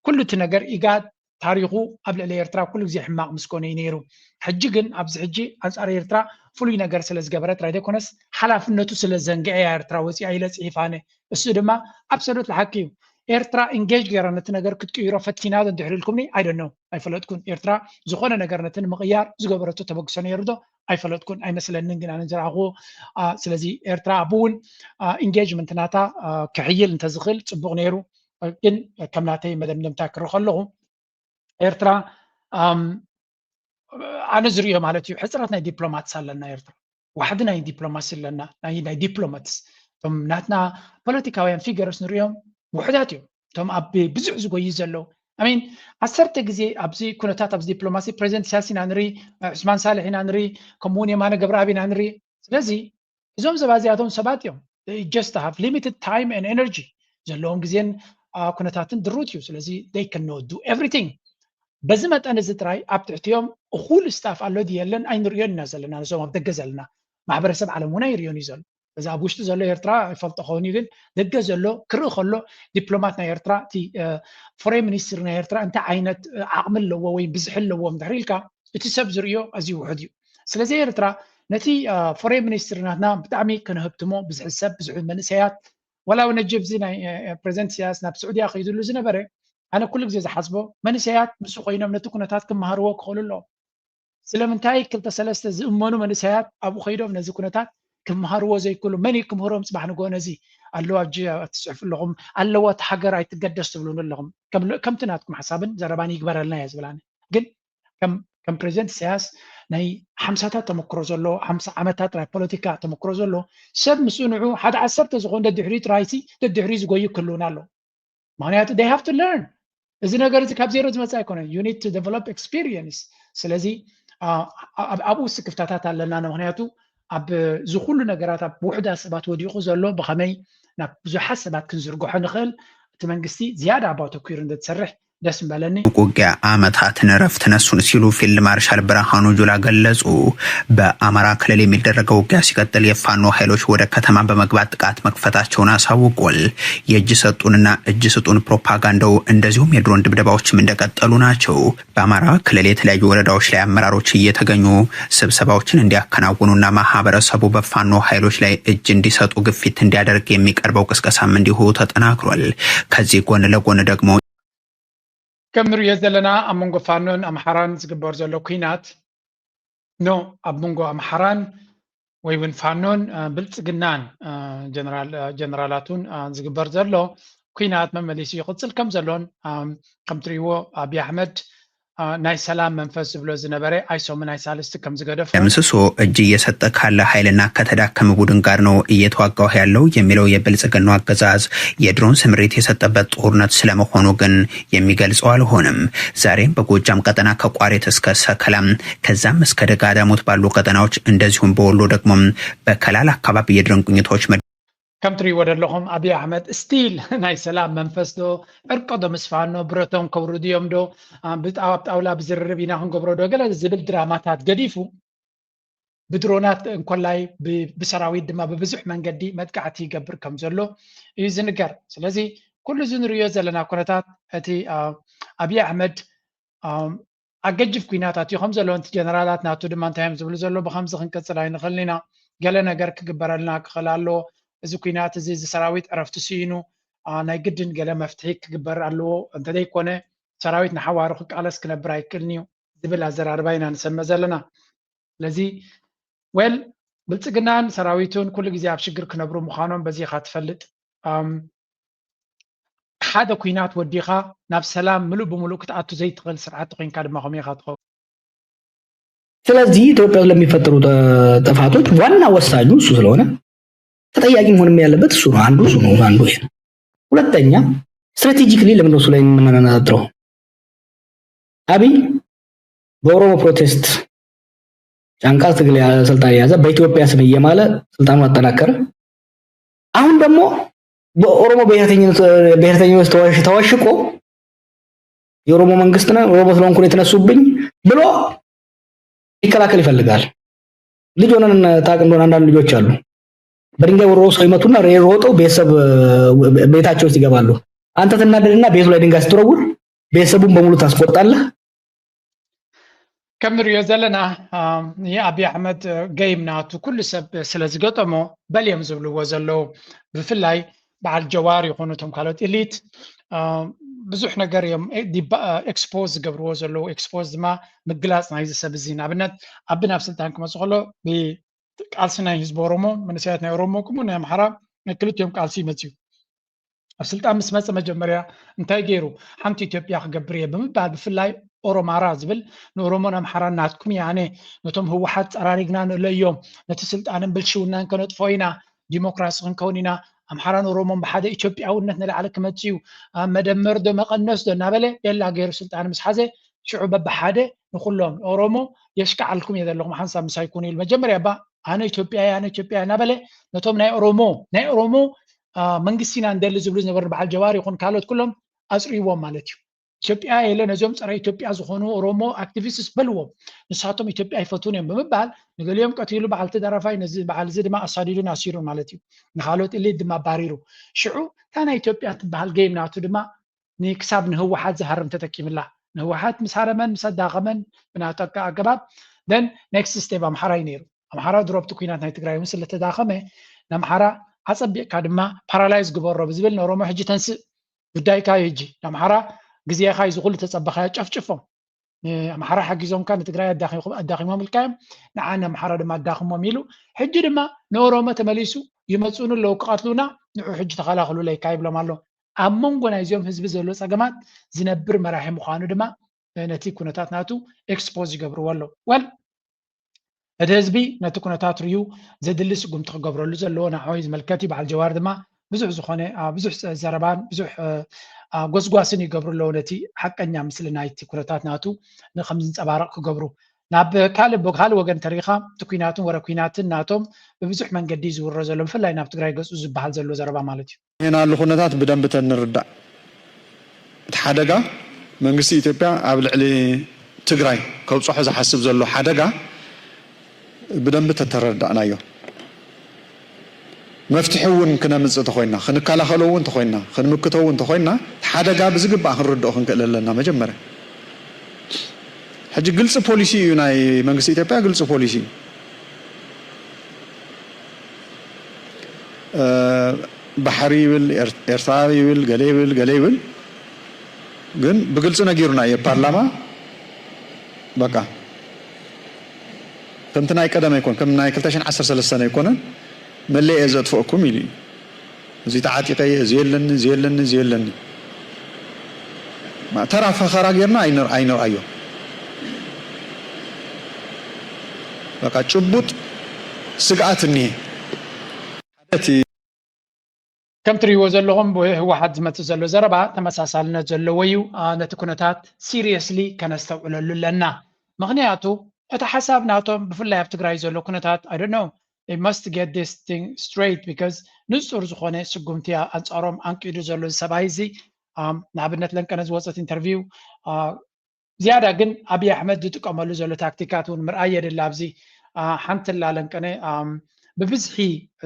ኩሉ እቲ ነገር ኢጋድ ታሪኹ ኣብ ልዕሊ ኤርትራ ኩሉ ግዜ ሕማቕ ምስ ኮነ እዩ ነይሩ። ሕጂ ግን ኣብዚ ሕጂ ኣንጻር ኤርትራ ፍሉይ ነገር ስለ ዝገበረ ጥራይ ዘይኮነስ ሓላፍነቱ ስለ ዘንግዐ እያ ኤርትራ ወፂኣ ኢለ ፅሒፋነ። እሱ ድማ ኣብሰሉት ሓቂ እዩ። ኤርትራ ኢንጌጅ ገይራ ነቲ ነገር ክትቅይሮ ፈቲና ዶ እንድሕር ኢልኩምኒ፣ I don't know፣ ኣይፈለጥኩን። ኤርትራ ዝኾነ ነገር ነቲ ንምቕያር ዝገበረቶ ተበግሶ ነይሩ ዶ ኣይፈለጥኩን፣ ኣይመስለንን። ግን ኣነ ዝረኣኹዎ ስለዚ ኤርትራ ኣብኡ እውን ኢንጌጅመንት ናታ ክሕይል እንተዝኽእል ፅቡቕ ነይሩ። ግን ከም ናተይ መደምደምታ ክርኢ ከለኹ ኤርትራ ኣነ ዝርእዮ ማለት እዩ ሕፅረት ናይ ዲፕሎማትስ ኣለና። ኤርትራ ዋሕዲ ናይ ዲፕሎማሲ ኣለና፣ ናይ ዲፕሎማትስ እቶም ናትና ፖለቲካውያን ፊገርስ ንርእዮም ውሕዳት እዮም። እቶም ኣብ ብዙሕ ዝጎዩ ዘለዉ ሚን ዓሰርተ ግዜ ኣብዚ ኩነታት ኣብዚ ዲፕሎማሲ ፕሬዚደንት ኢሳያስ ኢና ንርኢ፣ ዑስማን ሳልሕ ኢና ንርኢ፣ ከምኡውን የማነ ገብረኣብ ኢና ንርኢ። ስለዚ እዞም ሰባት እዚኣቶም ሰባት እዮም just have limited time and energy፣ ዘለዎም ግዜን ኩነታትን ድሩት እዩ። ስለዚ they cannot do everything። በዚ መጠን እዚ ጥራይ ኣብ ትሕቲኦም እኹል ስታፍ ኣሎ ድዩ የለን ኣይንርእዮን ኢና ዘለና። ነዞም ኣብ ደገ ዘለና ማሕበረሰብ ዓለም እውን ኣይርእዮን እዩ ዘሎ። እዚ ኣብ ውሽጢ ዘሎ ኤርትራ ይፈልጦ ከውን እዩ፣ ግን ደገ ዘሎ ክርኢ ከሎ ዲፕሎማት ናይ ኤርትራ እቲ ፎሬን ሚኒስትር ናይ ኤርትራ እንታይ ዓይነት ዓቕሚ ኣለዎ ወይ ብዝሒ ኣለዎ እንድሕር ኢልካ እቲ ሰብ ዝርእዮ ኣዝዩ ውሑድ እዩ። ስለዚ ኤርትራ ነቲ ፎሬን ሚኒስትር ናትና ብጣዕሚ ከነህብትሞ ብዝሒ ሰብ ብዙሕ መንእሰያት ዋላ እውን ነጂ ኣብዚ ናይ ፕሬዚደንት ኢሳያስ ናብ ስዑድያ ከይድሉ ዝነበረ ኣነ ኩሉ ግዜ ዝሓስቦ መንእሰያት ምስ ኮይኖም ነቲ ኩነታት ክመሃርዎ ክኽእሉ ኣለዎም። ስለምንታይ ክልተ ሰለስተ ዝእመኑ መንእሰያት ኣብኡ ከይዶም ነዚ ኩነታት ክመሃርዎ ዘይክእሉ? መን እዩ ክምህሮም? ፅባሕ ንግሆ ነዚ ኣለዋ ጂ ትፅሕፉ ኣለኹም ኣለዋ እቲ ሃገር ኣይትገደስ ትብሉን ኣለኹም። ከምቲ ናትኩም ሓሳብን ዘረባን ይግበረልና እየ ዝብላኒ። ግን ከም ፕሬዚደንት ኢሳያስ ናይ ሓምሳታት ተመክሮ ዘሎ ሓምሳ ዓመታት ናይ ፖለቲካ ተመክሮ ዘሎ ሰብ ምስ ንዑ ሓደ ዓሰርተ ዝኾኑ ደድሕሪ ጥራይሲ ደድሕሪ ዝጎዩ ክህልውና ኣለዉ። ምክንያቱ they have to learn። እዚ ነገር እዚ ካብ ዜሮ ዝመፅእ ኣይኮነን። You need to develop experience። ስለዚ ኣብኡ ስክፍታታት ኣለና። ምክንያቱ ኣብ ዝኩሉ ነገራት ኣብ ውሕዳት ሰባት ወዲቑ ዘሎ ብኸመይ ናብ ብዙሓት ሰባት ክንዝርግሖ ንኽእል እቲ መንግስቲ ዝያዳ ኣብኡ ኣተኲሩ እንተትሰርሕ ደስ ምበለኒ። ውጊያ ዓመታትን እረፍት ነሱን ሲሉ ፊልድ ማርሻል ብርሃኑ ጁላ ገለጹ። በአማራ ክልል የሚደረገው ውጊያ ሲቀጥል የፋኖ ኃይሎች ወደ ከተማ በመግባት ጥቃት መክፈታቸውን አሳውቋል። የእጅ ሰጡንና እጅ ስጡን ፕሮፓጋንዳው እንደዚሁም የድሮን ድብደባዎችም እንደቀጠሉ ናቸው። በአማራ ክልል የተለያዩ ወረዳዎች ላይ አመራሮች እየተገኙ ስብሰባዎችን እንዲያከናውኑና ማህበረሰቡ በፋኖ ኃይሎች ላይ እጅ እንዲሰጡ ግፊት እንዲያደርግ የሚቀርበው ቅስቀሳም እንዲሁ ተጠናክሯል። ከዚህ ጎን ለጎን ደግሞ ከም ንሪኦ ዘለና ኣብ መንጎ ፋኖን ኣምሓራን ዝግበር ዘሎ ኲናት ኖ ኣብ መንጎ ኣምሓራን ወይ እውን ፋኖን ብልፅግናን ጀነራላቱን ዝግበር ዘሎ ኲናት መመሊሱ ይቕፅል ከም ዘሎን ከም ትሪእዎ ኣብዪ ኣሕመድ ናይ ሰላም መንፈስ ዝብሎ ዝነበረ ኣይሶምን ኣይሳልስቲ ከም ዝገደፎ ደምስሶ እጅ እየሰጠ ካለ ኃይልና ከተዳከመ ቡድን ጋር ነው እየተዋጋሁ ያለው የሚለው የብልጽግናው አገዛዝ የድሮን ስምሪት የሰጠበት ጦርነት ስለመሆኑ ግን የሚገልጸው አልሆነም። ዛሬም በጎጃም ቀጠና ከቋሪት እስከ ሰከላም ከዛም እስከ ደጋዳሞት ባሉ ቀጠናዎች እንደዚሁም በወሎ ደግሞ በከላል አካባቢ የድሮን ቅኝቶች ከም ትሪእዎ ዘለኹም ኣብዪ ኣሕመድ ስቲል ናይ ሰላም መንፈስ ዶ ዕርቂ ዶ ምስ ፋኖ ብረቶም ከውርድዮም ዶ ኣብ ጣውላ ብዝርርብ ኢና ክንገብሮ ዶ ገለ ዝብል ድራማታት ገዲፉ ብድሮናት እንኮላይ ብሰራዊት ድማ ብብዙሕ መንገዲ መጥቃዕቲ ይገብር ከም ዘሎ እዩ ዝንገር። ስለዚ ኩሉ እዚ ንሪኦ ዘለና ኩነታት እቲ ኣብዪ ኣሕመድ ኣገጅፍ ኲናት ኣትዩ ከም ዘሎ እቲ ጀነራላት ናቱ ድማ እንታይ እዮም ዝብሉ ዘሎ ብከምዚ ክንቅፅል ኣይንኽእልን ኢና። ገለ ነገር ክግበረልና ክኽእል ኣለዎ። እዚ ኲናት እዚ እዚ ሰራዊት ዕረፍቲ ስኢኑ ናይ ግድን ገለ መፍትሒ ክግበር ኣለዎ። እንተዘይኮነ ሰራዊት ንሓዋሩ ክቃለስ ክነብር ኣይክእልን እዩ ዝብል ኣዘራርባ ኢና ንሰምዕ ዘለና። ስለዚ well ብልፅግናን ሰራዊቱን ኩሉ ግዜ ኣብ ሽግር ክነብሩ ምዃኖም በዚ ኢኻ ትፈልጥ። ሓደ ኲናት ወዲኻ ናብ ሰላም ምሉእ ብምሉእ ክትኣቱ ዘይትኽእል ስርዓት ኮይንካ ድማ ከምኡ ኢኻ ትኸውን። ስለዚህ ኢትዮጵያ ለሚፈጠሩ ጥፋቶች ዋና ወሳኙ እሱ ስለሆነ ተጠያቂ መሆንም ያለበት እሱ ነው። አንዱ እሱ ነው። አንዱ ይሄ ነው። ሁለተኛ ስትራቴጂክሊ ለምንድነው እሱ ላይ የምናነጣጥረው? አብይ በኦሮሞ ፕሮቴስት ጫንቃ ትግል ስልጣን የያዘ በኢትዮጵያ ስም እየማለ ስልጣኑ አጠናከረ። አሁን ደግሞ በኦሮሞ ብሔርተኝነት ተዋሽቆ የኦሮሞ መንግስት ነው ኦሮሞ ስለሆንኩ የተነሱብኝ ብሎ ሊከላከል ይፈልጋል። ልጅ ሆነን ታውቅ እንደሆነ አንዳንድ ልጆች አሉ። በድንጋይ ወርውረው ሰው ይመቱና ሬ- ሮጠው ቤተሰብ እ፣ ቤታቸው ውስጥ ይገባሉ። አንተ ትናደድና ቤቱ ላይ ድንጋይ ስትወረውር ቤተሰቡን በሙሉ ታስቆጣለህ። ከም ንሪኦ ዘለና፣ አ፣ ንኣብይ ኣሕመድ፣ አ፣ ገይም ናቱ ኩሉ ሰብ ስለ ዝገጠሞ በል እዮም ዝብልዎ ዘለዉ። ብፍላይ በዓል ጀዋር ይኹኑ እቶም ካልኦት ኢሊት፣ አ፣ ብዙሕ ነገር እዮም ኤ- ዲባ- አ፣ ኤክስፖዝ ዝገብርዎ ዘለዉ። ኤክስፖዝ ድማ ምግላፅ ናይዚ ሰብ እዚ። ንኣብነት፣ ኣቢ ናብ ስልጣን ክመፅእ ከሎ ብቃልሲ ናይ ህዝቢ ኦሮሞ፣ መንእሰያት ናይ ኦሮሞ ከምኡ ናይ ኣምሓራ፣ ናይ ክልቲኦም ቃልሲ ይመፅዩ። ኣብ ስልጣን ምስ መፀ መጀመርያ እንታይ ገይሩ? ሓንቲ ኢትዮጵያ ክገብር እየ ብምባል፣ ብፍላይ ኦሮማራ ዝብል፣ ንኦሮሞን ኣምሓራን ናትኩም እያ፣ ኣነ ነቶም ህወሓት ፀራሪግና ንእለዮም፣ ነቲ ስልጣንን ብልሽውናን ከነጥፎ ኢና፣ ዲሞክራሲ ክንከውን ኢና፣ ኣምሓራን ኦሮሞን ብሓደ ኢትዮጵያውነት ንላዕሊ ክመፅእ እዩ፣ ኣብ መደመር ዶ መቐነስ ዶ እናበለ ቤላ ገይሩ ስልጣን ምስ ሓዘ፣ ሽዑ በብሓደ ንኩሎም ኦሮሞ የሽካዓልኩም እየ ዘለኹም፣ ሓንሳብ ምሳይ ኩኑ ኢሉ። መጀመርያ እባ ኣነ ኢትዮጵያ እየ፣ ኣነ ኢትዮጵያ እየ እናበለ ነቶም ናይ ኦሮሞ ናይ ኦሮሞ አ፣ መንግስቲ ኢና እንደሊ ዝብሉ ዝነበሩ በዓል ጀዋር ይኹን ካልኦት ኩሎም ኣፅርይዎም ማለት እዩ። ኢትዮጵያ የለ ነዚኦም ፀረ ኢትዮጵያ ዝኾኑ ኦሮሞ ኣክቲቪስትስ በልዎም፣ ንሳቶም ኢትዮጵያ ኣይፈትውን እዮም ብምባል ንገሊኦም ቀቲሉ፣ በዓልቲ ደራፋይ ነዚ በዓል እዚ ድማ ኣሳዲዱን ኣሲሩን ማለት እዩ። ንካልኦት ኢሊት ድማ ኣባሪሩ። ሽዑ እታ ናይ ኢትዮጵያ ትበሃል ገይም ናቱ ድማ ንክሳብ ንህወሓት ዝሃርም ተጠቂምላ። ንህወሓት ምስ ሃረመን ምስ ኣዳኸመን ብናቱ ኣገ- ኣገባብ፣ then next step ኣምሓራ እዩ ነይሩ። ኣምሓራ ድሮ ኣብቲ ኩናት ናይ ትግራይ እውን ስለተዳኸመ፣ ንኣምሓራ ኣፀቢቕካ ድማ ፓራላይዝ ግበሮ ብዝብል ንኦሮሞ ሕጂ ተንስእ፣ ጉዳይካ እዩ። ሕጂ ንኣምሓራ ግዜኻ እዩ፣ እዚ ኩሉ ተፀበኻዮ ጨፍጭፎም። ንኣምሓራ ሓጊዞምካ ንትግራይ ኣዳኺ- ኣዳኺሞም ኢልካዮም፣ ንዓ ንኣምሓራ ድማ ኣዳኽሞም ኢሉ። ሕጂ ድማ ንኦሮሞ ተመሊሱ፣ ይመፁኑ ኣለዉ ክቐትሉና፣ ንዑ ሕጂ ተኸላኸሉለይ ይብሎም ኣሎ። ኣብ መንጎ ናይዚኦም ህዝቢ ዘሎ ፀገማት ዝነብር መራሒ ምዃኑ ድማ ነቲ ኩነታት ናቱ ኤክስፖዝ ይገብርዎ ኣለዉ። ወል እቲ ህዝቢ ነቲ ኩነታት ርዩ ዘድሊ ስጉምቲ ክገብረሉ ዘለዎ ንዓይ ዝምልከት እዩ። በዓል ጀዋር ድማ ብዙሕ ዝኾነ አ፣ ብዙሕ ዘረባን ብዙሕ አ፣ አ፣ ጎስጓስን ይገብሩ ኣለዉ ነቲ ሓቀኛ ምስሊ ናይቲ ኩነታት ናቱ ንከም ዝንፀባረቕ ክገብሩ። ናብ ካልእ ብ- ካልእ ወገን ተሪኻ እቲ ኩናትን ወረ ኩናትን ናቶም ብብዙሕ መንገዲ ዝውረ ዘሎ ብፍላይ ናብ ትግራይ ገፁ ዝበሃል ዘሎ ዘረባ ማለት እዩ። ናሉ ኩነታት ብደንቢ ተንርዳእ። እቲ ሓደጋ መንግስቲ ኢትዮጵያ ኣብ ልዕሊ ትግራይ ከብፅሖ ዝሓስብ ዘሎ ሓደጋ ብደንቢ ተተረዳእናዮ፣ መፍትሒ እውን ክነምፅእ ተኮይና፣ ክንከላኸሎ እውን ተኮይና፣ ክንምክቶ እውን ተኮይና፣ እቲ ሓደጋ ብዝግባእ ክንርድኦ ክንክእል ኣለና። መጀመርያ ሕጂ ግልፂ ፖሊሲ እዩ ናይ መንግስቲ ኢትዮጵያ፣ ግልፂ ፖሊሲ እዩ። እ፣ ባሕሪ ይብል፣ ኤር- ኤርትራ ይብል፣ ገለ ይብል፣ ገለ ይብል፣ ግን ብግልፂ ነጊሩና እዩ ፓርላማ። በቃ ከምቲ ናይ ቀደም ኣይኮን፣ ከም ናይ ክልተ ሽሕን ዓሰርተ ሰለስተን ኣይኮነን፣ መለየ ዘጥፍአኩም ኢሉ እዩ። እዚ ተዓጢቀ እየ፣ እዚ የለኒ፣ እዚ የለኒ፣ እዚ የለኒ። ማ- ተራ ፈኸራ ጌርና ኣይንር- ኣይንርኣዮ። በቃ ጭቡጥ ስግኣት እኒሄ። ሓደ እቲ ከም ትሪእዎ ዘለኹም ብህወሓት ዝመፅእ ዘሎ ዘረባ ተመሳሳልነት ዘለዎ እዩ። አ፣ ነቲ ኩነታት ሲሪየስሊ ከነስተውዕለሉ ኣለና። ምኽንያቱ እቲ ሓሳብ ናቶም ብፍላይ ኣብ ትግራይ ዘሎ ኩነታት I don't know, they must get this thing straight because ንፁር ዝኾነ ስጉምቲ ኣንፃሮም ኣንቂዱ ዘሎ እዚ ሰብኣይ እዚ። ኣም፣ ንኣብነት ለንቀነ ዝወፀት ኢንተርቪው አ፣ ዝያዳ ግን ኣብይ ኣሕመድ ዝጥቀመሉ ዘሎ ታክቲካት እውን ምርኣይ የድሊ። ኣብዚ አ፣ ሓንቲ ላ ለንቀነ ኣም፣ ብብዝሒ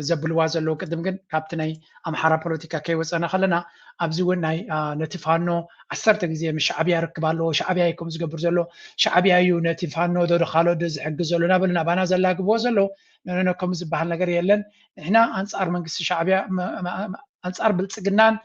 ዘብልዋ ዘለዉ ቅድም ግን ካብቲ ናይ ኣምሓራ ፖለቲካ ከይወፀና ከለና ኣብዚ እውን ናይ አ፣ ነቲ ፋኖ ዓሰርተ ግዜ ምስ ሻዕብያ ርክብ ኣለዎ፣ ሻዕብያ እዩ ከምኡ ዝገብር ዘሎ፣ ሻዕብያ እዩ ነቲ ፋኖ ዶ ካልኦት ዶ ዝሕግዝ ዘሎ እናበሉ ናባና ዘላግብዎ ዘለዉ። ንሕና ከምኡ ዝበሃል ነገር የለን። ንሕና ኣንፃር መንግስቲ ሻዕብያ መ- መ- መ- ኣንፃር ብልፅግናን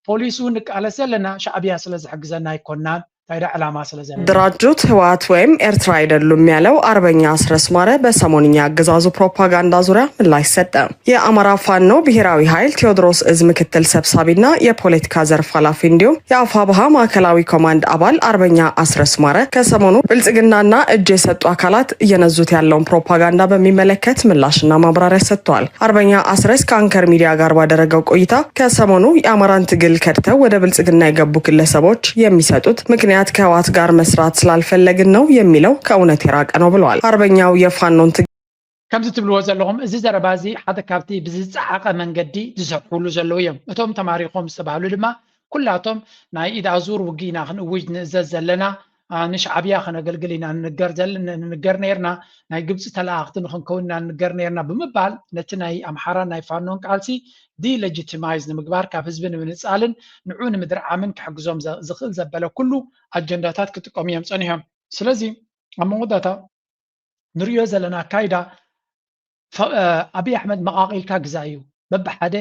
ፖሊስ እውን ንቃለስ ዘለና ሻዕብያ ስለ ዝሕግዘና ኣይኮናን፣ እንታይ ዳ ዕላማ ስለ ዘለና። ድራጁት ህወሓት ወይም ኤርትራ አይደሉም ያለው አርበኛ አስረስ ማረ በሰሞንኛ አገዛዙ ፕሮፓጋንዳ ዙሪያ ምላሽ ሰጠ። የአማራ ፋኖ ብሔራዊ ኃይል ቴዎድሮስ እዝ ምክትል ሰብሳቢና የፖለቲካ ዘርፍ ኃላፊ እንዲሁም የአፋብኃ ማዕከላዊ ኮማንድ አባል አርበኛ አስረስ ማረ ከሰሞኑ ብልጽግናና እጅ የሰጡ አካላት እየነዙት ያለውን ፕሮፓጋንዳ በሚመለከት ምላሽና ማብራሪያ ሰጥቷል። አርበኛ አስረስ ከአንከር ሚዲያ ጋር ባደረገው ቆይታ ከሰሞኑ የአማራን ትግል ከድተው ወደ ብልጽግና የገቡ ግለሰቦች የሚሰጡት ምክንያት ከህወሓት ጋር መስራት ስላልፈለግን ነው የሚለው ከእውነት የራቀ ነው ብለዋል። አርበኛው የፋኖን ትግል ከምዚ ትብልዎ ዘለኹም እዚ ዘረባ እዚ ሓደ ካብቲ ብዝፀዓቐ መንገዲ ዝሰርሕሉ ዘለዉ እዮም። እቶም ተማሪኾም ዝተባህሉ ድማ ኩላቶም ናይ ኢድ ኣዙር ውግእ ኢና ክንእውጅ ንእዘዝ ዘለና፣ ንሻዕብያ ከነገልግል ኢና ንንገር ነርና፣ ናይ ግብፂ ተላኣኽቲ ንክንከውን ኢና ንንገር ነርና ብምባል ነቲ ናይ ኣምሓራን ናይ ፋኖን ቃልሲ ዲለጅቲማይዝ ንምግባር፣ ካብ ህዝቢ ንምንፃልን ንዑ ንምድርዓምን ክሕግዞም ዝኽእል ዘበለ ኩሉ ኣጀንዳታት ክጥቀሙ እዮም ፀኒሖም። ስለዚ ኣብ መወዳእታ ንሪኦ ዘለና ኣካይዳ ኣብይ ኣሕመድ መቓቒልካ ግዛ እዩ። በብሓደ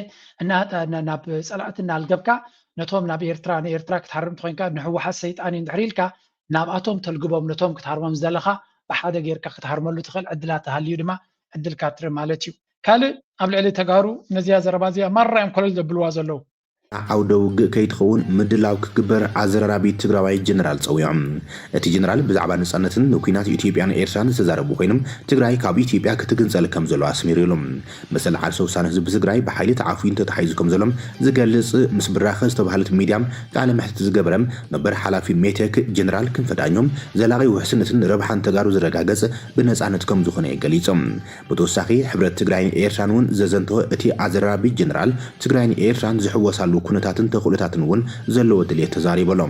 ናብ ፀላእቲ እናልገብካ ነቶም ናብ ኤርትራ ንኤርትራ ክትሃርም ተኮይንካ ንህወሓት ሰይጣን እዩ እንድሕር ኢልካ ናብኣቶም ተልግቦም ነቶም ክትሃርሞም ዝደለኻ ብሓደ ጌርካ ክትሃርመሉ ትኽእል ዕድላት ተሃልዩ ድማ ዕድልካ ትርኢ ማለት እዩ። ካልእ ኣብ ልዕሊ ተጋሩ ነዚኣ ዘረባ እዚኣ ማራ እዮም ኮለል ዘብልዋ ዘለዉ። ዓውደ ውግእ ከይትኸውን ምድላው ክግበር ኣዘራራቢ ትግራዋይ ጀነራል ጸዊዖም። እቲ ጀነራል ብዛዕባ ነጻነትን ንኲናት ኢትዮጵያን ኤርትራን ዝተዛረቡ ኮይኖም ትግራይ ካብ ኢትዮጵያ ክትግንጸል ከም ዘሎ ኣስሚሩሉ። መሰል ዓርሰ ውሳነ ህዝቢ ትግራይ ብሓይሊ ተዓፍዩ ተታሒዙ ከም ዘሎ ዝገልጽ ምስ ብራኸ ዝተባህለት ሚድያ ቃለ መሕትት ዝገበረ ነበር ሓላፊ ሜቴክ ጀነራል ክንፈ ዳኘው ዘላቒ ውሕስነትን ረብሓን ተጋሩ ዝረጋገጽ ብነጻነት ከም ዝኾነ ገሊጾም። ብተወሳኺ ሕብረት ትግራይን ኤርትራን እውን ዘዘንተወ እቲ ኣዘራራቢ ጀነራል ትግራይን ኤርትራን ዝሕወሳሉ ኩነታትን ተኽእሎታትን እውን ዘለዎ ድልየት ተዛሪቡ ኣሎ።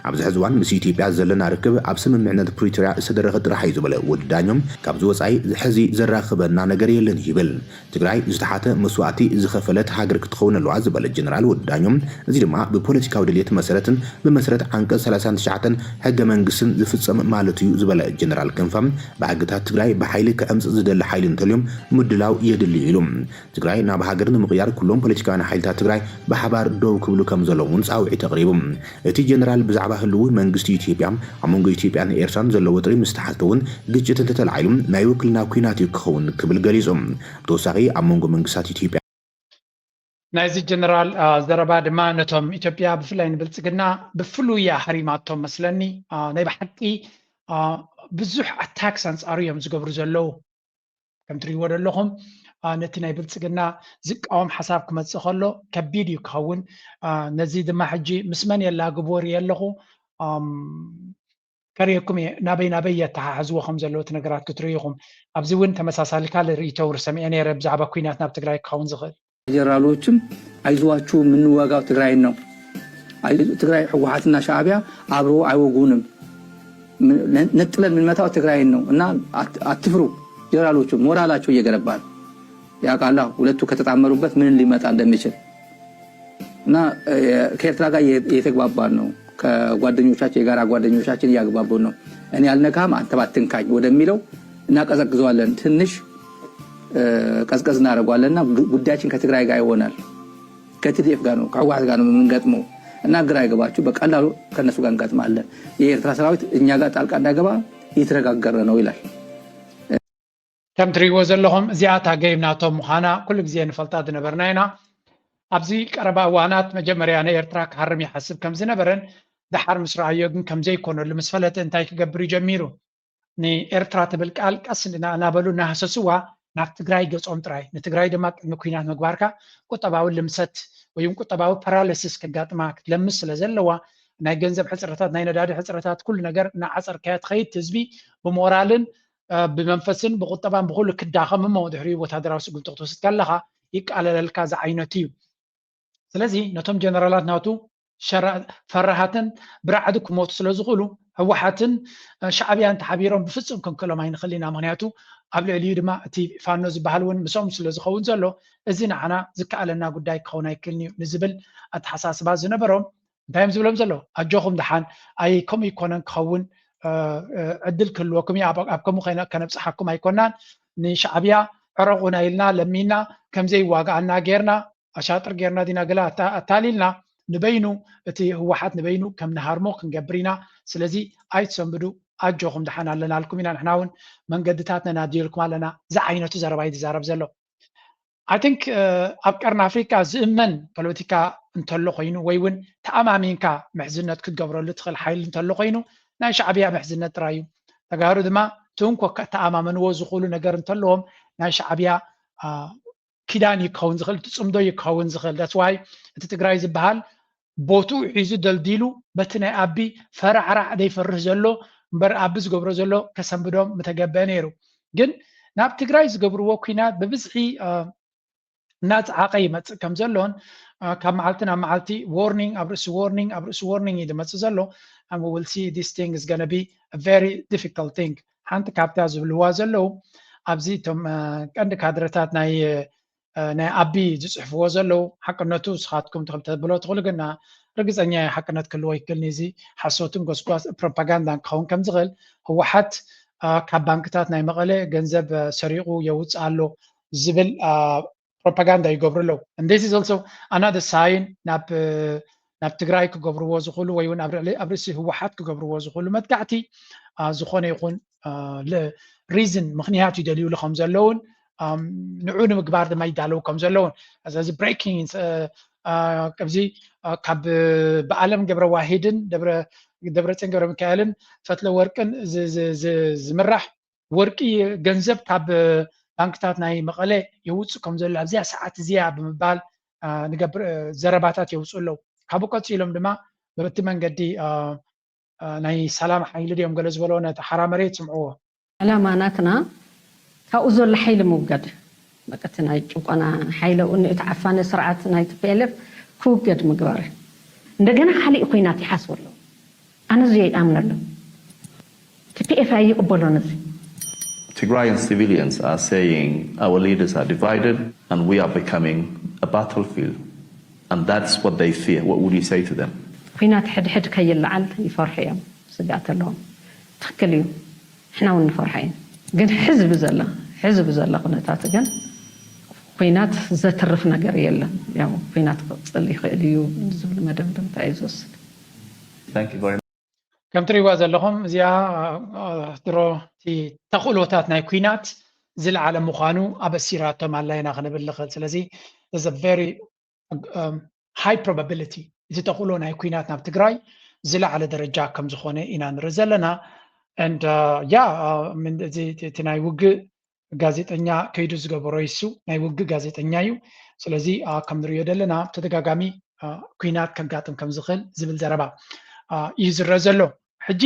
ኣብዚ ሕዚ እዋን ምስ ኢትዮጵያ ዘለና ርክብ ኣብ ስምምዕነት ፕሪቶርያ ዝተደረኸ ጥራሕ እዩ ዝበለ ወዲ ዳኘው ካብዚ ወፃኢ ሕዚ ዘራኽበና ነገር የለን ይብል። ትግራይ ዝተሓተ መስዋእቲ ዝኸፈለት ሃገር ክትኸውን ኣለዋ ዝበለ ጀነራል ወዲ ዳኘው እዚ ድማ ብፖለቲካዊ ድልየት መሰረትን ብመሰረት ዓንቀፅ ሰላሳን ትሽዓተን ሕገ መንግስትን ዝፍፀም ማለት እዩ ዝበለ ጀነራል ክንፈ ብሕግታት ትግራይ ብሓይሊ ክዕምፅእ ዝደሊ ሓይሊ እንተልዮም ምድላው የድሊ ኢሉ። ትግራይ ናብ ሃገር ንምቕያር ኩሎም ፖለቲካውያን ሓይልታት ትግራይ ብሓባር ደው ክብሉ ከም ዘለዎም እውን ፃውዒት ኣቕሪቡ። እቲ ጀነራል ብዛዕባ ህልው መንግስቲ ኢትዮጵያ ኣብ መንጎ ኢትዮጵያን ኤርትራን ዘሎ ወጥሪ ምስ ተሓተ እውን ግጭት እንተተላዒሉ ናይ ውክልና ኲናት እዩ ክኸውን ክብል ገሊጹ። ብተወሳኺ ኣብ መንጎ መንግስታት ኢትዮጵያ ናይዚ ጀነራል ዘረባ ድማ ነቶም ኢትዮጵያ ብፍላይ ንብልፅግና ብፍሉይ እያ ሃሪማቶም መስለኒ። ናይ ብሓቂ ብዙሕ ኣታክስ ኣንፃሩ እዮም ዝገብሩ ዘለዉ። ከም ትሪእዎ ዘለኹም ነቲ ናይ ብልፅግና ዝቃወም ሓሳብ ክመፅእ ከሎ ከቢድ እዩ ክኸውን። ነዚ ድማ ሕጂ ምስ መን የላግብዎ ሪኤ ኣለኹ። ከርእየኩም እየ ናበይ ናበይ የተሓሕዝዎ ከም ዘለዉ እቲ ነገራት ክትርእዩ ኢኹም። ኣብዚ እውን ተመሳሳሊ ካልእ ርእይቶ እውን ሰሚዐ ነይረ ብዛዕባ ኲናት ናብ ትግራይ ክኸውን ዝኽእል። ጀነራሎችም አይዟችሁ የምንወጋው ትግራይን ነው። ትግራይ ህወሓትና ሻዕቢያ አብሮ አይወጉንም። ነጥለን የምንመታው ትግራይን ነው እና አትፍሩ። ጀነራሎቹ ሞራላቸው እየገነባ ነው። ያውቃላ ሁለቱ ከተጣመሩበት ምን ሊመጣ እንደሚችል እና ከኤርትራ ጋር እየተግባባን ነው። ከጓደኞቻችን የጋራ ጓደኞቻችን እያግባቡን ነው። እኔ አልነካም አንተ ባትንካኝ ወደሚለው እናቀዘቅዘዋለን። ትንሽ ቀዝቀዝ እናደርገዋለን እና ጉዳያችን ከትግራይ ጋር ይሆናል። ከቲዲኤፍ ጋር ነው ከህወሓት ጋር ነው የምንገጥመው እና ግራ ይገባችሁ በቀላሉ ከነሱ ጋር እንገጥማለን። የኤርትራ ሰራዊት እኛ ጋር ጣልቃ እንዳይገባ እየተነጋገርን ነው ይላል። ከም ትሪእዎ ዘለኹም እዚኣ እታ ገይም ናቶም ምዃና ኩሉ ግዜ ንፈልጣ ዝነበርና ኢና። ኣብዚ ቀረባ እዋናት መጀመርያ ንኤርትራ ክሃርም ይሓስብ ከም ዝነበረን ደሓር ምስ ረኣዮ ግን ከም ዘይኮነሉ ምስ ፈለጠ እንታይ ክገብር እዩ ጀሚሩ? ንኤርትራ ትብል ቃል ቀስ እናበሉ እናሃሰስዋ ናብ ትግራይ ገጾም ጥራይ ንትግራይ ድማ ቅድሚ ኲናት ምግባርካ ቁጠባዊ ልምሰት ወይ ቁጠባዊ ፓራሊሲስ ከጋጥማ ክትለምስ ስለ ዘለዋ ናይ ገንዘብ ሕፅረታት ናይ ነዳዲ ሕፅረታት ኩሉ ነገር እናዓፀርካዮ ትኸይድ ህዝቢ ብሞራልን ብመንፈስን ብቁጠባን ብኩሉ ክዳኸም እሞ ድሕሪኡ ወታደራዊ ስጉምቲ ክትወስድ ከለኻ ይቃለለልካ ዝዓይነቱ እዩ። ስለዚ ነቶም ጀነራላት ናቱ ፈራሃትን ብራዕዲ ክሞቱ ስለ ዝኽእሉ ህወሓትን ሻዕብያን ተሓቢሮም ብፍፁም ክንክእሎም ኣይንኽእል ኢና። ምክንያቱ ኣብ ልዕሊኡ ድማ እቲ ፋኖ ዝበሃል እውን ምስኦም ስለ ዝኸውን ዘሎ እዚ ንዓና ዝከኣለና ጉዳይ ክኸውን ኣይክእልን እዩ ንዝብል ኣተሓሳስባ ዝነበሮም እንታይ እዮም ዝብሎም ዘለዉ? ኣጆኹም ደሓን ኣይ ከምኡ ይኮነን ክኸውን ዕድል ክህልወኩም እዩ። ኣብ ከምኡ ከነብፅሓኩም ኣይኮናን። ንሻዕብያ ዕረቑና ኢልና ለሚና ከምዘይዋግኣና ጌርና ኣሻጥር ጌርና ዲና ገለ ኣታሊልና ንበይኑ እቲ ህወሓት ንበይኑ ከም ንሃርሞ ክንገብር ኢና። ስለዚ ኣይትሰንብዱ ኣጆኹም ደሓን ኣለናልኩም ኢና ንሕና እውን መንገድታት ነናድየልኩም ኣለና ዝዓይነቱ ዘረባ እዩ ዝዛረብ ዘሎ። I think ኣብ ቀርኒ ኣፍሪካ ዝእመን ፖለቲካ እንተሎ ኮይኑ ወይ እውን ተኣማሚንካ ምሕዝነት ክትገብረሉ ትኽእል ሓይሊ እንተሎ ኮይኑ ናይ ሻዕብያ ምሕዝነት ጥራይ እዩ። ተጋሩ ድማ ትንኮ ከተኣማመንዎ ዝኽእሉ ነገር እንተለዎም ናይ ሻዕብያ ኪዳን እዩ ክኸውን ዝኽእል፣ እቲ ፅምዶ እዩ ክኸውን ዝኽእል። That's why እቲ ትግራይ ዝበሃል ቦትኡ ሒዙ ደልዲሉ በቲ ናይ ኣቢ ፈራዕራዕ ደይፈርህ ዘሎ እምበር ኣቢ ዝገብሮ ዘሎ ከሰንብዶም ምተገበአ ነይሩ። ግን ናብ ትግራይ ዝገብርዎ ኲናት ብብዝሒ እናፀዓቐ ይመፅእ ከም ዘሎን ካብ መዓልቲ ናብ መዓልቲ warning ኣብ ርእሲ warning ኣብ ርእሲ warning እዩ ዝመፅእ ዘሎ። And we will see this thing is going to be a very difficult thing። ሓንቲ ካብታ ዝብልዋ ዘለዉ ኣብዚ እቶም ቀንዲ ካድረታት ናይ ናይ ኣቢ ዝፅሕፍዎ ዘለዉ ሓቅነቱ ስኻትኩም ትኽል ተብሎ ትኽእሉ ግና ርግፀኛ ሓቅነት ክህልዎ ይክልኒ። እዚ ሓሶትን ጎስጓስ ፕሮፓጋንዳን ክኸውን ከም ዝኽእል ህወሓት ካብ ባንክታት ናይ መቐለ ገንዘብ ሰሪቑ የውፅእ ኣሎ ዝብል ፕሮፓጋንዳ ይገብሩ ኣለዉ። And this is also another sign ናብ ናብ ትግራይ ክገብርዎ ዝኽእሉ ወይ እውን ኣብ ርእሲ ህወሓት ክገብርዎ ዝኽእሉ መጥቃዕቲ ዝኾነ ይኹን reason ምኽንያት ይደልዩሉ ከም ዘለውን ንዑ ንምግባር ድማ ይዳለዉ ከም ዘለውን እዚ breaking ኣብዚ ካብ ብኣለም ገብረ ዋሂድን ደብረፅዮን ገብረ ሚካኤልን ፈትለ ወርቅን ዝምራሕ ወርቂ ገንዘብ ካብ ባንክታት ናይ መቐለ የውፅእ ከም ዘሎ ኣብዚኣ ሰዓት እዚኣ ብምባል ንገብር ዘረባታት የውፅኡ ኣለዉ። ካብኡ ቀፂሎም ድማ በቲ መንገዲ ናይ ሰላም ሓይሊ ድዮም ገለ ዝበሎ ነቲ ሓራ መሬት ስምዕዎ። ዕላማ ናትና ካብኡ ዘሎ ሓይሊ ምውጋድ በቃ እቲ ናይ ጭቆና ሓይሊ ኣብኡ እቲ ዓፋኒ ስርዓት ናይ ቲፒኤልኤፍ ክውገድ ምግባር እዩ። እንደገና ካሊእ ኩናት ይሓስቡ ኣለዉ። ኣነ እዚ ኣይኣምነሉ። ቲፒኤፍ ኣይቕበሎን እዚ። Tigrayan civilians are saying our leaders are divided and we are becoming a battlefield and that's what they fear. What would you say to them? ኩናት ሕድሕድ ከይለዓል ይፈርሑ እዮም፣ ስግኣት ኣለዎም። ትኽክል እዩ፣ ንሕና እውን ንፈርሖ እዩ። ግን ሕዚ ብዘላ ሕዚ ብዘላ ኩነታት ግን ኩናት ዘትርፍ ነገር የለን። ያው ኩናት ክቕፅል ይኽእል እዩ ዝብል መደምደምታ እዩ ዝወስድ። ከም ትሪእዋ ዘለኹም እዚኣ ድሮ እቲ ተኽእሎታት ናይ ኩናት ዝለዓለ ምዃኑ ኣበሲራቶም ኣላ ኢና ክንብል ንኽእል። ስለዚ is a very high probability እቲ ተኽእሎ ናይ ኩናት ናብ ትግራይ ዝለዓለ ደረጃ ከም ዝኾነ ኢና ንርኢ ዘለና። And yeah እቲ ናይ ውግእ ጋዜጠኛ ከይዱ ዝገበሮ ይሱ ናይ ውግእ ጋዜጠኛ እዩ። ስለዚ ከም ንሪኦ ዘለና ተደጋጋሚ ኩናት ከጋጥም ከም ዝኽእል ዝብል ዘረባ እዩ ዝረአ ዘሎ። ሕጂ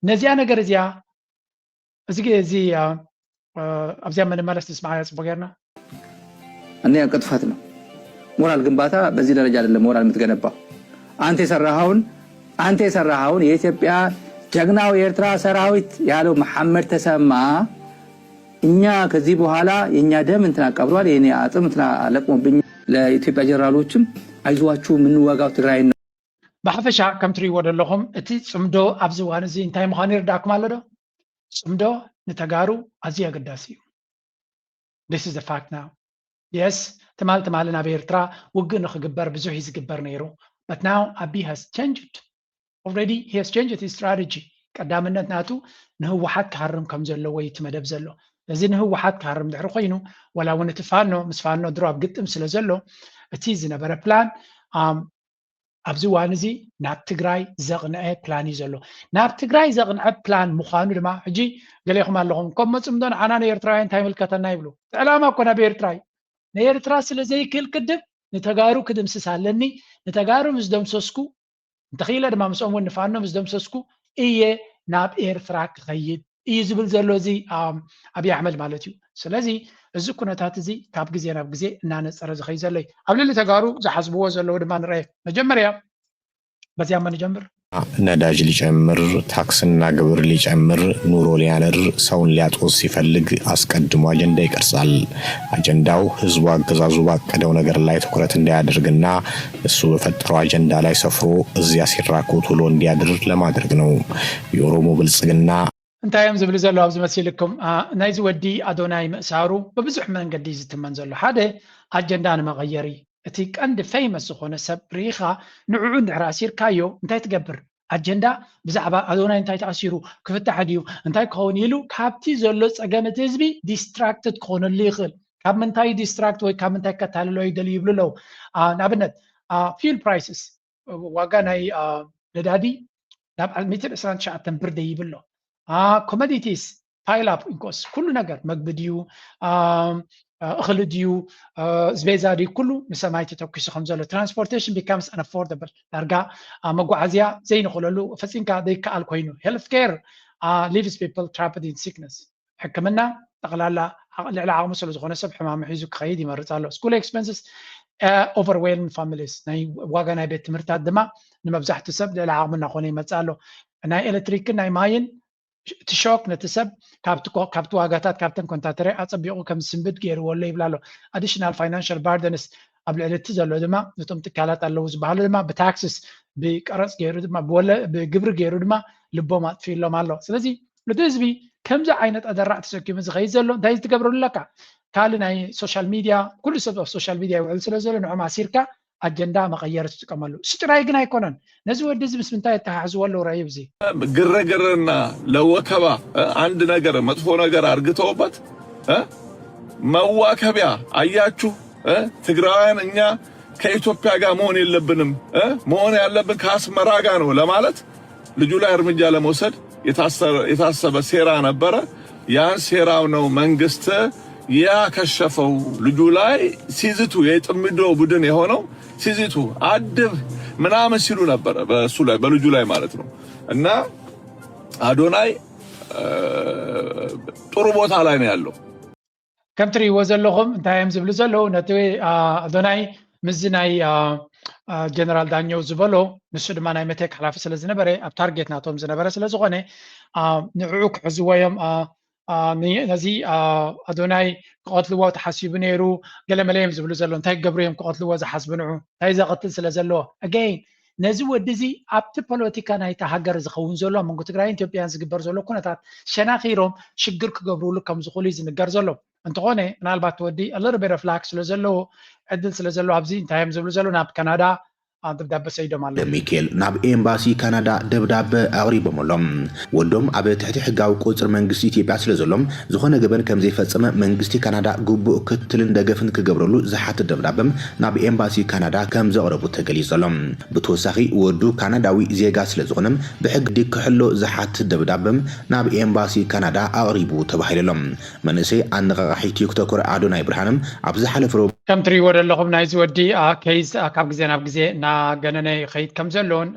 ነዚኣ ነገር እዚኣ እዚ እዚ ኣብዚኣ ምንመለስ ንስማዓያ ፅቡቅ ጌርና። እኔ ቅጥፈት ነው። ሞራል ግንባታ በዚህ ደረጃ አይደለም ሞራል የምትገነባው። አንተ የሰራኸውን አንተ የሰራኸውን የኢትዮጵያ ጀግናው የኤርትራ ሰራዊት ያለው መሐመድ ተሰማ እኛ ከዚህ በኋላ የእኛ ደም እንትና ቀብሯል፣ የኔ አጥም እንትና ለቅሞብኝ። ለኢትዮጵያ ጀነራሎችም አይዟችሁ የምንዋጋው ትግራይን ነው። ብሓፈሻ ከም ትሪእዎ ዘለኹም እቲ ፅምዶ ኣብዚ እዋን እዚ እንታይ ምዃኑ ይርዳእኩም ኣሎ ዶ? ፅምዶ ንተጋሩ ኣዝዩ ኣገዳሲ እዩ። This is the fact now. Yes ትማል ትማሊ ናብ ኤርትራ ውግእ ንክግበር ብዙሕ እዩ ዝግበር ነይሩ። But now ኣቢ has changed. Already he has changed his strategy. ቀዳምነት ናቱ ንህወሓት ክሃርም ከም ዘለዎ እዩ እቲ መደብ ዘሎ። እዚ ንህወሓት ክሃርም ድሕሪ ኮይኑ ዋላ እውን እቲ ፋኖ ምስ ፋኖ ድሮ ኣብ ግጥም ስለ ዘሎ እቲ ዝነበረ ፕላን ኣብዚ እዋን እዚ ናብ ትግራይ ዘቕንዐ ፕላን እዩ ዘሎ። ናብ ትግራይ ዘቕንዐ ፕላን ምዃኑ ድማ ሕጂ ገሌኹም ኣለኹም ከም መፅምዶ ንዓና ንኤርትራውያን እንታይ ይምልከተና ይብሉ። እቲ ዕላማ እኮ ናብ ኤርትራ እዩ። ንኤርትራ ስለ ዘይክእል ቅድም ንተጋሩ ክድምስስ ኣለኒ። ንተጋሩ ምስ ደምሰስኩ እንተኽኢለ ድማ ምስኦም እውን ንፋኖ ምስ ደምሰስኩ እየ ናብ ኤርትራ ክኸይድ እዩ ዝብል ዘሎ እዚ ኣብይ ኣሕመድ ማለት እዩ። ስለዚ እዚ ኩነታት እዚ ካብ ግዜ ናብ ግዜ እናነፀረ ዝኸይ ዘሎ እዩ። ኣብ ልዕሊ ተጋሩ ዝሓስብዎ ዘለዉ ድማ ንርአ። መጀመርያ በዚያ እማ ንጀምር። ነዳጅ ሊጨምር፣ ታክስና ግብር ሊጨምር፣ ኑሮ ሊያንር፣ ሰውን ሊያጦዝ ሲፈልግ አስቀድሞ አጀንዳ ይቀርጻል። አጀንዳው ህዝቡ አገዛዙ ባቀደው ነገር ላይ ትኩረት እንዳያደርግና እሱ በፈጠረው አጀንዳ ላይ ሰፍሮ እዚያ ሲራኮት ውሎ እንዲያድር ለማድረግ ነው። የኦሮሞ ብልጽግና እንታይ እዮም ዝብሉ ዘለዉ ኣብዚ መሲልኩም ናይዚ ወዲ ኣዶናይ ምእሳሩ ብብዙሕ መንገዲ እዩ ዝትመን ዘሎ ሓደ ኣጀንዳ ንመቐየሪ እቲ ቀንዲ famous ዝኾነ ሰብ ርኢኻ ንዕዑ እንድሕር ኣሲርካዮ እንታይ ትገብር ኣጀንዳ ብዛዕባ ኣዶናይ እንታይ ተኣሲሩ ክፍታሕ ድዩ እንታይ ክኸውን ኢሉ ካብቲ ዘሎ ፀገም እቲ ህዝቢ distracted ክኾነሉ ይኽእል ካብ ምንታይ distract ወይ ካብ ምንታይ ከታልሎ ይደልዩ ይብሉ ኣለዉ ንኣብነት fuel prices ዋጋ ናይ ነዳዲ ናብ ዓል ሚትር ዕስራን ትሽዓተን ብር ደይብሎ commodities pile up cost ኩሉ ነገር መግቢ ድዩ እኽሊ ድዩ ዝበዛ ድዩ ኩሉ ንሰማይ ተተኪሱ ከም ዘሎ transportation becomes unaffordable ዳርጋ መጓዓዝያ ዘይንኽእለሉ ፈፂምካ ዘይከኣል ኮይኑ health care leaves people trapped in sickness ሕክምና ጠቕላላ ልዕሊ ዓቕሚ ስለ ዝኾነ ሰብ ሕማሙ ሒዙ ክኸይድ ይመርፅ ኣሎ። School expenses overwhelm families፣ ናይ ዋጋ ናይ ቤት ትምህርታት ድማ ንመብዛሕትኡ ሰብ ልዕሊ ዓቕሚ እናኾነ ይመፅእ ኣሎ። ናይ ኤሌክትሪክን ናይ ማይን እቲ ሾክ ነቲ ሰብ ካብቲ ዋጋታት ካብተን ኮንታተረ ኣፀቢቑ ከም ዝስንብድ ገይርዎ ኣሎ ይብላ ኣሎ። Additional financial burdens ኣብ ልዕሊ እቲ ዘሎ ድማ ነቶም ትካላት ኣለዉ ዝበሃሉ ድማ ብታክስስ ብቀረፅ ገይሩ ድማ ብወለ ብግብሪ ገይሩ ድማ ልቦም ኣጥፊእሎም ኣሎ። ስለዚ እቲ ህዝቢ ከምዚ ዓይነት ኣደራዕ ተሰኪሙ ዝኸይድ ዘሎ እንታይ ዝትገብረሉ ኣለካ? ካልእ ናይ ሶሻል ሚድያ ኩሉ ሰብ ኣብ ሶሻል ሚድያ ይውዕል ስለ ዘሎ ንዖም ኣሲርካ ኣጀንዳ መቐየር ትጥቀመሉ። እሱ ጥራይ ግን ኣይኮነን። ነዚ ወዲ እዚ ምስ ምንታይ የተሓሕዝዎ ኣለዉ ረይብ እዚ? ግርግርና ለወከባ አንድ ነገር መጥፎ ነገር አርግተውበት መዋከቢያ አያችሁ። ትግራውያን እኛ ከኢትዮጵያ ጋር መሆን የለብንም፣ መሆን ያለብን ከአስመራ ጋር ነው ለማለት ልጁ ላይ እርምጃ ለመውሰድ የታሰበ ሴራ ነበረ። ያን ሴራው ነው መንግስት ያከሸፈው። ልጁ ላይ ሲዝቱ የጥምዶ ቡድን የሆነው ሲዝቱ አድብ ምናምን ሲሉ ነበረ በሱ ላይ በልጁ ላይ ማለት ነው። እና አዶናይ ጥሩ ቦታ ላይ ነው ያለው። ከም ትርእይዎ ዘለኹም እንታይ እዮም ዝብሉ ዘለዉ ነቲ ኣዶናይ ምስዚ ናይ ጀነራል ዳኘው ዝበሎ፣ ንሱ ድማ ናይ መቴክ ሓላፊ ስለ ዝነበረ ኣብ ታርጌት ናቶም ዝነበረ ስለ ዝኾነ ንዕኡ ክሕዝዎ እዮም። ነዚ ኣዶናይ ክቐትልዎ ተሓሲቡ ነይሩ፣ ገለመለ እዮም ዝብሉ ዘለዉ። እንታይ ክገብሩ እዮም ክቐትልዎ ዝሓስቡ ንዑ? እንታይ ዘቐትል ስለ ዘለዎ? ኣገይን ነዚ ወዲ እዚ ኣብቲ ፖለቲካ ናይታ ሃገር ዝኸውን ዘሎ ኣብ መንጎ ትግራይን ኢትዮጵያን ዝግበር ዘሎ ኩነታት ሸናኺሮም ሽግር ክገብርሉ ከም ዝኽእሉ እዩ ዝንገር ዘሎ። እንተኾነ ምናልባት እቲ ወዲ little bit of luck ስለ ዘለዎ ዕድል ስለ ዘለዎ ኣብዚ እንታይ እዮም ዝብሉ ዘለዉ ናብ ካናዳ ደብዳበ ሰይዶም ኣለዉ። ሚኬል ናብ ኤምባሲ ካናዳ ደብዳበ ኣቕሪቦም ኣሎ። ወዶም ኣብ ትሕቲ ሕጋዊ ቁፅሪ መንግስቲ ኢትዮጵያ ስለ ዘሎ ዝኾነ ገበን ከም ዘይፈፀመ መንግስቲ ካናዳ ግቡእ ክትትልን ደገፍን ክገብረሉ ዝሓትት ደብዳበ ናብ ኤምባሲ ካናዳ ከም ዘቕረቡ ተገሊፁ ኣሎ። ብተወሳኺ ወዱ ካናዳዊ ዜጋ ስለ ዝኾነ ብሕጊ ክሕሎ ዝሓትት ደብዳበ ናብ ኤምባሲ ካናዳ ኣቕሪቡ ተባሂሉ ኣሎ። መንእሰይ ኣነቓቓሒ ቲክቶከር ኣዶናይ ብርሃነ ኣብ ዝሓለፈ ረቡዕ ከም ትርእይዎ ዘለኹም ናይዚ ወዲ ኬዝ ካብ ግዜ ናብ ግዜ እናገነነ ይኸይድ ከም ዘሎን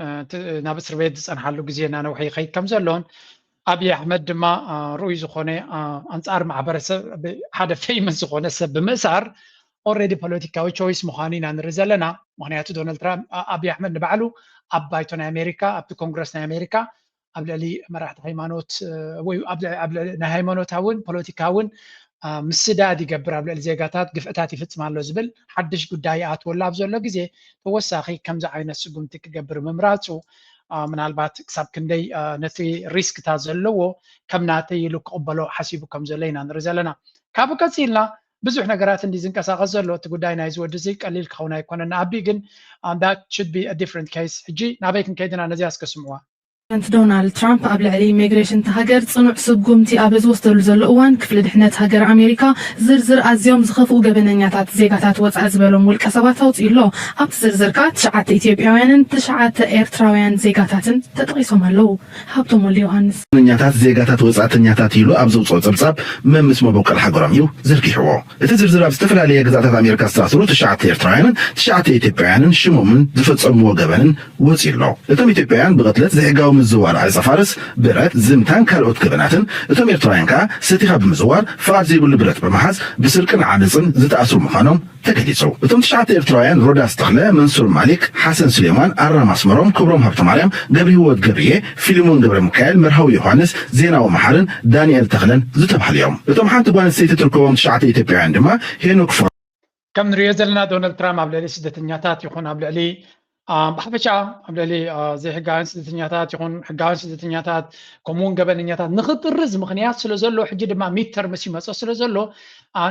ናብ እስር ቤት ዝፀንሓሉ ግዜ እናነውሐ ይኸይድ ከም ዘሎን ኣብይ ኣሕመድ ድማ ርኡይ ዝኾነ ኣንፃር ማሕበረሰብ ሓደ ፌመስ ዝኾነ ሰብ ብምእሳር ኦልሬዲ ፖለቲካዊ ቾይስ ምዃኑ ኢና ንርኢ ዘለና። ምክንያቱ ዶናልድ ትራምፕ ኣብይ ኣሕመድ ንባዕሉ ኣብ ባይቶ ናይ ኣሜሪካ ኣብቲ ኮንግረስ ናይ ኣሜሪካ ኣብ ልዕሊ መራሕቲ ሃይማኖት ወይ ናይ ሃይማኖታውን ፖለቲካውን ምስዳድ ይገብር፣ ኣብ ልዕሊ ዜጋታት ግፍዕታት ይፍፅም ኣሎ ዝብል ሓድሽ ጉዳይ ይኣትወሉ ኣብ ዘሎ ግዜ ተወሳኺ ከምዚ ዓይነት ስጉምቲ ክገብር ምምራፁ ምናልባት ክሳብ ክንደይ ነቲ ሪስክታት ዘለዎ ከም ናተይ ኢሉ ክቕበሎ ሓሲቡ ከም ዘሎ ኢና ንርኢ ዘለና። ካብኡ ቀፂልና ብዙሕ ነገራት እንዲ ዝንቀሳቐስ ዘሎ እቲ ጉዳይ ናይዚ ወዲ እዚ ቀሊል ክኸውን ኣይኮነን። ንኣቢ ግን that should be different case። ሕጂ ናበይ ክንከይድና ነዚኣ እስከ ስምዕዋ። ፕሬዚደንት ዶናልድ ትራምፕ ኣብ ልዕሊ ኢሚግሬሽን እታ ሃገር ፅኑዕ ስጉምቲ ኣብ ዝወስደሉ ዘሎ እዋን ክፍሊ ድሕነት ሃገር ኣሜሪካ ዝርዝር ኣዝዮም ዝኸፍኡ ገበነኛታት ዜጋታት ወፃኢ ዝበሎም ውልቀ ሰባት ኣውፅኡ ኣሎ። ኣብቲ ዝርዝር ከዓ ትሽዓተ ኢትዮጵያውያንን ትሽዓተ ኤርትራውያን ዜጋታትን ተጠቒሶም ኣለዉ። ሃብቶም ወልደ ዮሃንስ። ገበነኛታት ዜጋታት ወፃእተኛታት ኢሉ ኣብ ዘውፅኦ ፀብፃብ መምስ መበቆል ሃገሮም እዩ ዘርጊሕዎ። እቲ ዝርዝር ኣብ ዝተፈላለየ ግዛታት ኣሜሪካ ዝተኣስሩ ትሽዓተ ኤርትራውያንን ትሽዓተ ኢትዮጵያውያንን ሽሞምን ዝፈፀምዎ ገበንን ወፂኡ ኣሎ። እቶም ኢትዮጵያውያን ብቕትለት ዘይሕጋዊ ምዝዋር ዓፀፋርስ ብረት ዝምታን ካልኦት ገበናትን እቶም ኤርትራውያን ከዓ ሰቲኻ ብምዝዋር ፍቓድ ዘይብሉ ብረት ብምሓዝ ብስርቅን ዓመፅን ዝተኣስሩ ምዃኖም ተገሊፁ። እቶም ትሽዓተ ኤርትራውያን ሮዳስ ተኽለ፣ መንሱር ማሊክ፣ ሓሰን ስሌማን፣ ኣራም ኣስመሮም፣ ክብሮም ሃብተማርያም፣ ገብረሂወት ገብርዬ፣ ፊልሞን ገብረሚካኤል፣ መርሃዊ ዮሃንስ፣ ዜናዊ መሓርን ዳንኤል ተኽለን ዝተባህሉ እዮም። እቶም ሓንቲ ጓል ኣንስተይቲ ትርከቦም ትሽዓተ ኢትዮጵያውያን ድማ ሄኖክ ፍቕረ፣ ከም ንሪኦ ዘለና ዶናልድ ትራምፕ ኣብ ልዕሊ ስደተኛታት ይኹን ኣብ ልዕሊ ብሓፈሻ ኣብ ልዕሊ ዘይሕጋውያን ስደተኛታት ይኹን ሕጋውያን ስደተኛታት ከምኡውን ገበነኛታት ንክጥርዝ ምኽንያት ስለ ዘሎ ሕጂ ድማ ሚድተርምስ ይመፀ ስለ ዘሎ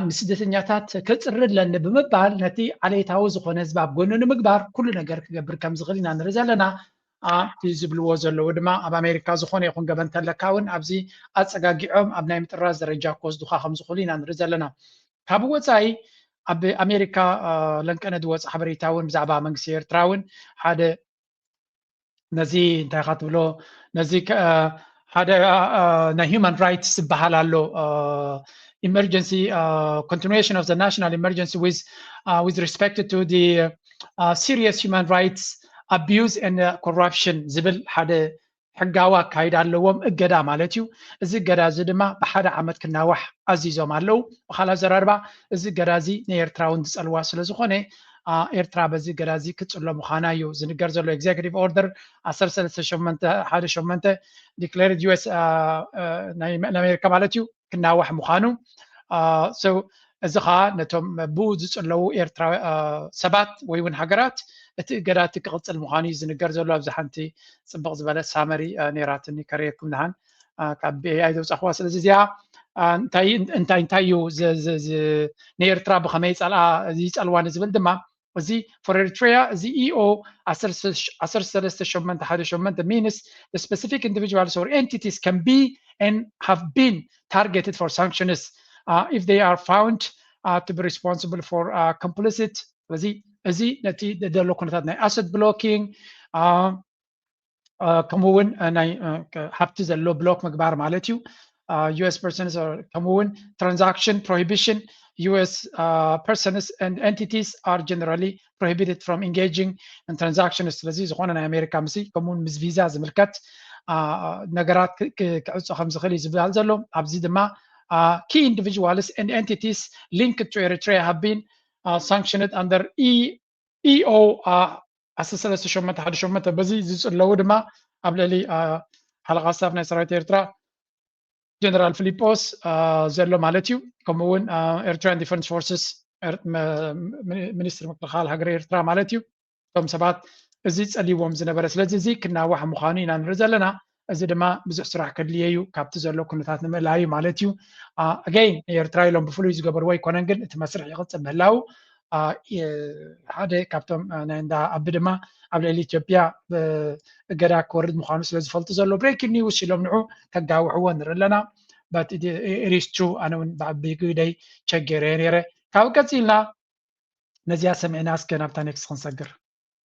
ንስደተኛታት ክፅሪ ኣለኒ ብምባል ነቲ ዓሌታዊ ዝኾነ ህዝቢ ኣብ ጎኑ ንምግባር ኩሉ ነገር ክገብር ከም ዝኽእል ኢና ንርኢ ዘለና። እቲ ዝብልዎ ዘለዉ ድማ ኣብ ኣሜሪካ ዝኾነ ይኹን ገበን ተለካ እውን ኣብዚ ኣፀጋጊዖም ኣብ ናይ ምጥራዝ ደረጃ ክወስዱካ ከም ዝኽእሉ ኢና ንርኢ ዘለና። ካብ ወፃኢ ኣብ ኣሜሪካ ለንቀነ ዝወፅ ሓበሬታ እውን ብዛዕባ መንግስቲ ኤርትራ እውን ሓደ ነዚ እንታይ ኢኻ ትብሎ ነዚ ሓደ ናይ human rights ዝበሃል ኣሎ emergency continuation of the national emergency with with respect to the serious human rights abuse and corruption ዝብል ሓደ ሕጋዊ ኣካይዳ ኣለዎም፣ እገዳ ማለት እዩ። እዚ እገዳ እዚ ድማ ብሓደ ዓመት ክናዋሕ ኣዚዞም ኣለዉ። ብኻልእ ኣዘራርባ፣ እዚ እገዳ እዚ ንኤርትራ እውን ዝጸልዋ ስለ ዝኾነ፣ አ፣ ኤርትራ በዚ እገዳ እዚ ክትጽሎ ምዃና እዩ ዝንገር ዘሎ። ኤግዜክቲቭ ኦርደር ዓሰርተ ሰለስተ ሸሞንተ ሓደ ሸሞንተ ዲክሌርድ ዩ ኤስ፣ አ፣ አ፣ ናይ ናይ ኣሜሪካ ማለት እዩ፣ ክናዋሕ ምዃኑ። አ፣ so፣ እዚ ኸኣ ነቶም ብኡ ዝጽለዉ ኤርትራዊ፣ አ፣ ሰባት ወይ እውን ሃገራት እቲ እገዳ እቲ ክቕጽል ምዃኑ እዩ ዝንገር ዘሎ። ኣብዚ ሓንቲ ጽብቕ ዝበለት ሳመሪ፣ አ፣ ነይራትኒ ከርእየኩም ደሓን፣ አ፣ ካብ ኤ ኣይ ዘውጻእኽዋ። ስለዚ እዚኣ፣ አ፣ እንታይ፣ እንታይ፣ እንታይ እዩ ዝ-፣ ዝ-፣ ዝ-፣ ንኤርትራ ብኸመይ ይጸልኣ፣ ይጸልዋ ንዝብል ድማ እዚ for Eritrea እዚ ኢ ኦ ዓሰርተ ሰለስተ ሸሞንተ ሓደ ሸሞንተ means the specific individuals or entities can be and have been targeted for sanctions, uh, if they are found, uh, to be responsible for, uh, complicit. ስለዚ እዚ ነቲ ዘሎ ኩነታት ናይ asset blocking፣ uh, አ፣ ከምኡ እውን፣ አ፣ ናይ፣ አ፣ ከ-፣ ሃብቲ ዘሎ ብሎክ ምግባር ማለት እዩ። አ፣ ዩ ኤስ persons፣ አ፣ ከምኡ እውን transaction prohibition፣ ዩ ኤስ፣ አ፣ persons and entities are generally prohibited from engaging in transactions። ስለዚ ዝኾነ ናይ ኣሜሪካ ምስ፣ ከምኡ እውን ምስ ቪዛ ዝምልከት፣ አ፣ ነገራት ክ-፣ ክ-፣ ክዕጾ ከም ዝኽእል እዩ ዝበሃል ዘሎ። ኣብዚ ድማ፣ አ፣ key individuals and entities linked to Eritrea have been, አ፣ sanctioned under ኢ ኢ ኦ፣ አ፣ ዓሰርተ ሰለስተ ሸሞንተ ሓደ ሸሞንተ። በዚ ዝጽለዉ ድማ ኣብ ልዕሊ፣ አ፣ ሓለቓ ስታፍ ናይ ሰራዊት ኤርትራ ጀነራል ፊሊጶስ፣ አ፣ ዘሎ ማለት እዩ። ከምኡ እውን፣ አ፣ ኤርትራን ዲፈንስ ፎርስስ፣ ኤር-፣ መ-፣ ሚኒ-፣ ሚኒስትሪ ምክልኻል ሃገር ኤርትራ ማለት እዩ። እቶም ሰባት እዚ ጸሊዎም ዝነበረ። ስለዚ እዚ ክናዋሕ ምዃኑ ኢና ንርኢ ዘለና። እዚ ድማ ብዙሕ ስራሕ ከድልዮ እዩ፣ ካብቲ ዘሎ ኩነታት ንምእላዩ ማለት እዩ። አ፣ ኣገይን ኤርትራ ኢሎም ብፍሉይ ዝገበርዎ ኣይኮነን፣ ግን እቲ መስርሕ ይቕጽል ምህላው፣ አ፣ የ-፣ ሓደ ካብቶም፣ አ፣ ናይ እንዳ ኣቢ ድማ ኣብ ልዕሊ ኢትዮጵያ፣ እ፣ እገዳ ክወርድ ምዃኑ ስለ ዝፈልጡ ዘሎ ብሬኪንግ ኒውስ ኢሎም ንዑ ከጋውሕዎ ንርኢ ኣለና። But it is true፣ ኣነ እውን ብዓቢ ግደይ ቸገረ ነይረ። ካብኡ ቀጺልና ነዚኣ ሰሚዕና እስከ ናብታ ኔክስት ክንሰግር።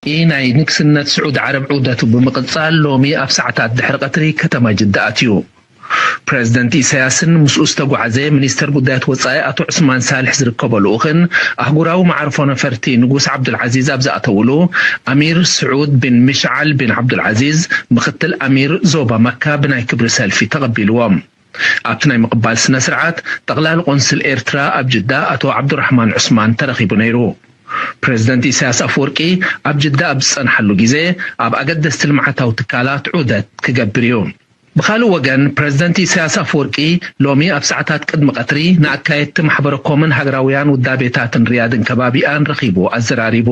ኢ ናይ ንግስነት ስዑድ ዓረብ ዑደቱ ብምቕጻል ሎሚ ኣብ ሰዓታት ድሕሪ ቀትሪ ከተማ ጅዳ ኣትዩ። ፕረዚደንት ኢሳያስን ምስኡ ዝተጓዓዘ ሚኒስተር ጉዳያት ወጻኢ ኣቶ ዑስማን ሳልሕ ዝርከቦ ልኡኽን ኣህጉራዊ መዓርፎ ነፈርቲ ንጉስ ዓብዱልዓዚዝ ኣብ ዝኣተውሉ፣ ኣሚር ስዑድ ቢን ምሽዓል ቢን ዓብዱልዓዚዝ፣ ምኽትል ኣሚር ዞባ መካ ብናይ ክብሪ ሰልፊ ተቐቢልዎም። ኣብቲ ናይ ምቕባል ስነ ስርዓት ጠቕላሊ ቆንስል ኤርትራ ኣብ ጅዳ ኣቶ ዓብዱራሕማን ዑስማን ተረኺቡ ነይሩ። ፕረዚደንት ኢሳያስ ኣፈወርቂ ኣብ ጅዳ ኣብ ዝጸንሓሉ ግዜ ኣብ ኣገደስቲ ልምዓታዊ ትካላት ዑደት ክገብር እዩ። ብኻልእ ወገን ፕረዚደንት ኢሳያስ ኣፈወርቂ ሎሚ ኣብ ሰዓታት ቅድሚ ቀትሪ ንኣካየድቲ ማሕበረ ኮምን ሃገራውያን ውዳቤታትን ሪያድን ከባቢኣን ረኺቡ ኣዘራሪቡ።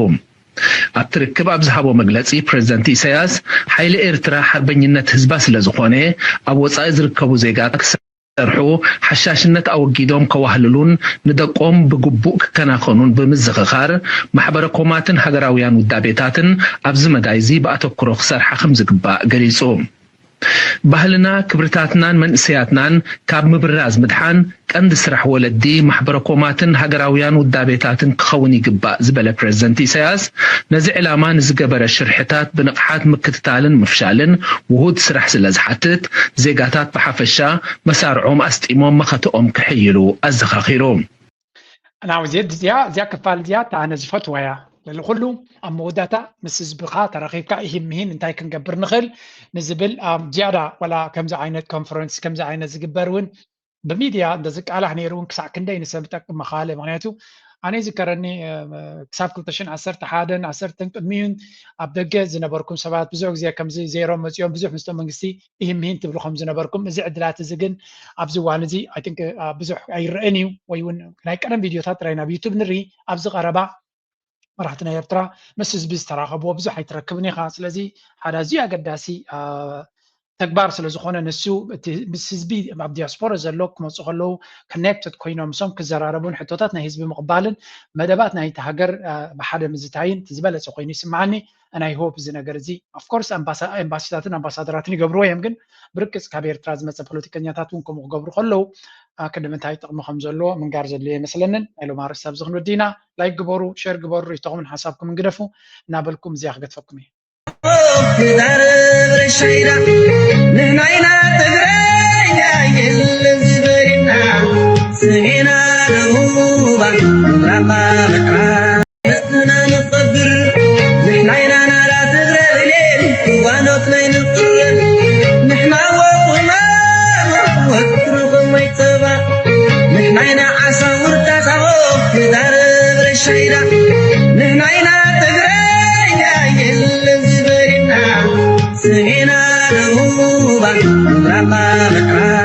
ኣብቲ ርክብ ኣብ ዝሃቦ መግለጺ ፕረዚደንት ኢሳያስ ሓይሊ ኤርትራ ሓርበኝነት ህዝባ ስለ ዝኾነ ኣብ ወጻኢ ዝርከቡ ዜጋታት ክሰርሑ ሓሻሽነት ኣወጊዶም ከዋህልሉን ንደቆም ብግቡእ ክከናኸኑን ብምዝኽኻር ማሕበረ ኮማትን ሃገራውያን ውዳቤታትን ኣብዚ መዳይ እዚ ብኣተኩሮ ክሰርሓ ከም ዝግባእ ገሊጹ። ባህልና፣ ክብርታትናን መንእሰያትናን ካብ ምብራዝ ምድሓን ቀንዲ ስራሕ ወለዲ፣ ማሕበረ ኮማትን ሃገራውያን ውዳቤታትን ክኸውን ይግባእ ዝበለ ፕረዚደንት ኢሳያስ፣ ነዚ ዕላማ ንዝገበረ ሽርሕታት ብንቕሓት ምክትታልን ምፍሻልን ውሁድ ስራሕ ስለ ዝሓትት፣ ዜጋታት ብሓፈሻ መሳርዖም ኣስጢሞም መኸተኦም ክሕይሉ ኣዘኻኺሩ። ናው እዚኣ፣ እዚኣ፣ እዚኣ ክፋል እዚኣ እታ ኣነ ዝፈትዋ እያ። ልዕሊ ኩሉ ኣብ መወዳእታ ምስ ህዝብኻ ተራኺብካ ኢሂን ምሂን እንታይ ክንገብር ንኽእል ንዝብል፣ ኣም፣ ዝያዳ ዋላ ከምዚ ዓይነት ኮንፈረንስ፣ ከምዚ ዓይነት ዝግበር እውን ብሚድያ እንተ ዝቃላሕ ነይሩ እውን ክሳዕ ክንደይ ንሰብ ይጠቅም ምኻለ። ምኽንያቱ ኣነ ይዝከረኒ፣ እ፣ ክሳብ ክልተ ሽሕን ዓሰርተ ሓደን ዓሰርተን ቅድሚኡን ኣብ ደገ ዝነበርኩም ሰባት ብዙሕ ግዜ ከምዚ ዜሮ መጺኦም ብዙሕ ምስቶም መንግስቲ ኢሂን ምሂን ትብሉ ከም ዝነበርኩም፣ እዚ ዕድላት እዚ ግን ኣብዚ እዋን እዚ፣ I think፣ አ፣ ብዙሕ ኣይረአን እዩ፣ ወይ እውን ናይ ቀደም ቪድዮታት ጥራይ ናብ ዩቱብ ንርኢ። ኣብዚ ቀረባ መራሕቲ ናይ ኤርትራ ምስ ህዝቢ ዝተራኸብዎ ብዙሕ ኣይትረክብን ኢኻ። ስለዚ ሓደ ኣዝዩ ኣገዳሲ፣ አ፣ ተግባር ስለ ዝኾነ ንሱ እቲ ምስ ህዝቢ ኣብ ዲያስፖራ ዘሎ ክመጹ ከለዉ ኮኔክትድ ኮይኖም ምሶም ክዘራረቡን ሕቶታት ናይ ህዝቢ ምቕባልን መደባት ናይቲ ሃገር፣ አ፣ ብሓደ ምዝታይን እቲ ዝበለጸ ኮይኑ ይስምዓኒ። And I hope እዚ ነገር እዚ፣ of course፣ ኣምባሳ-፣ ኤምባሲታትን ኣምባሳደራትን ይገብርዎ እዮም፣ ግን ብርግጽ ካብ ኤርትራ ዝመጸ ፖለቲከኛታት እውን ከምኡ ክገብሩ ከለዉ፣ አ፣ ክንዲ ምንታይ ጥቕሚ ከም ዘለዎ ምንጋር ዘድልዮ ኣይመስለንን። ናይ ሎም ኣርእስቲ ኣብዚ ክንወዲ ኢና። ላይክ ግበሩ፣ ሼር ግበሩ፣ ርእይቶኹምን ሓሳብኩምን ግደፉ እናበልኩም እዚኣ ክገድፈኩም እየ። ንዛረብ ረሻይና ንናይና ትግራይና የለን ዝበልና ሰሜና ደቡባ ምብራቓ ምዕራብ ርስትና ንኸብር ንሕና ኢና ናራ ትግራይ እዋኖት ናይ ንቕረብ ስሜና ደቡባ ምብራቓ ምዕራብ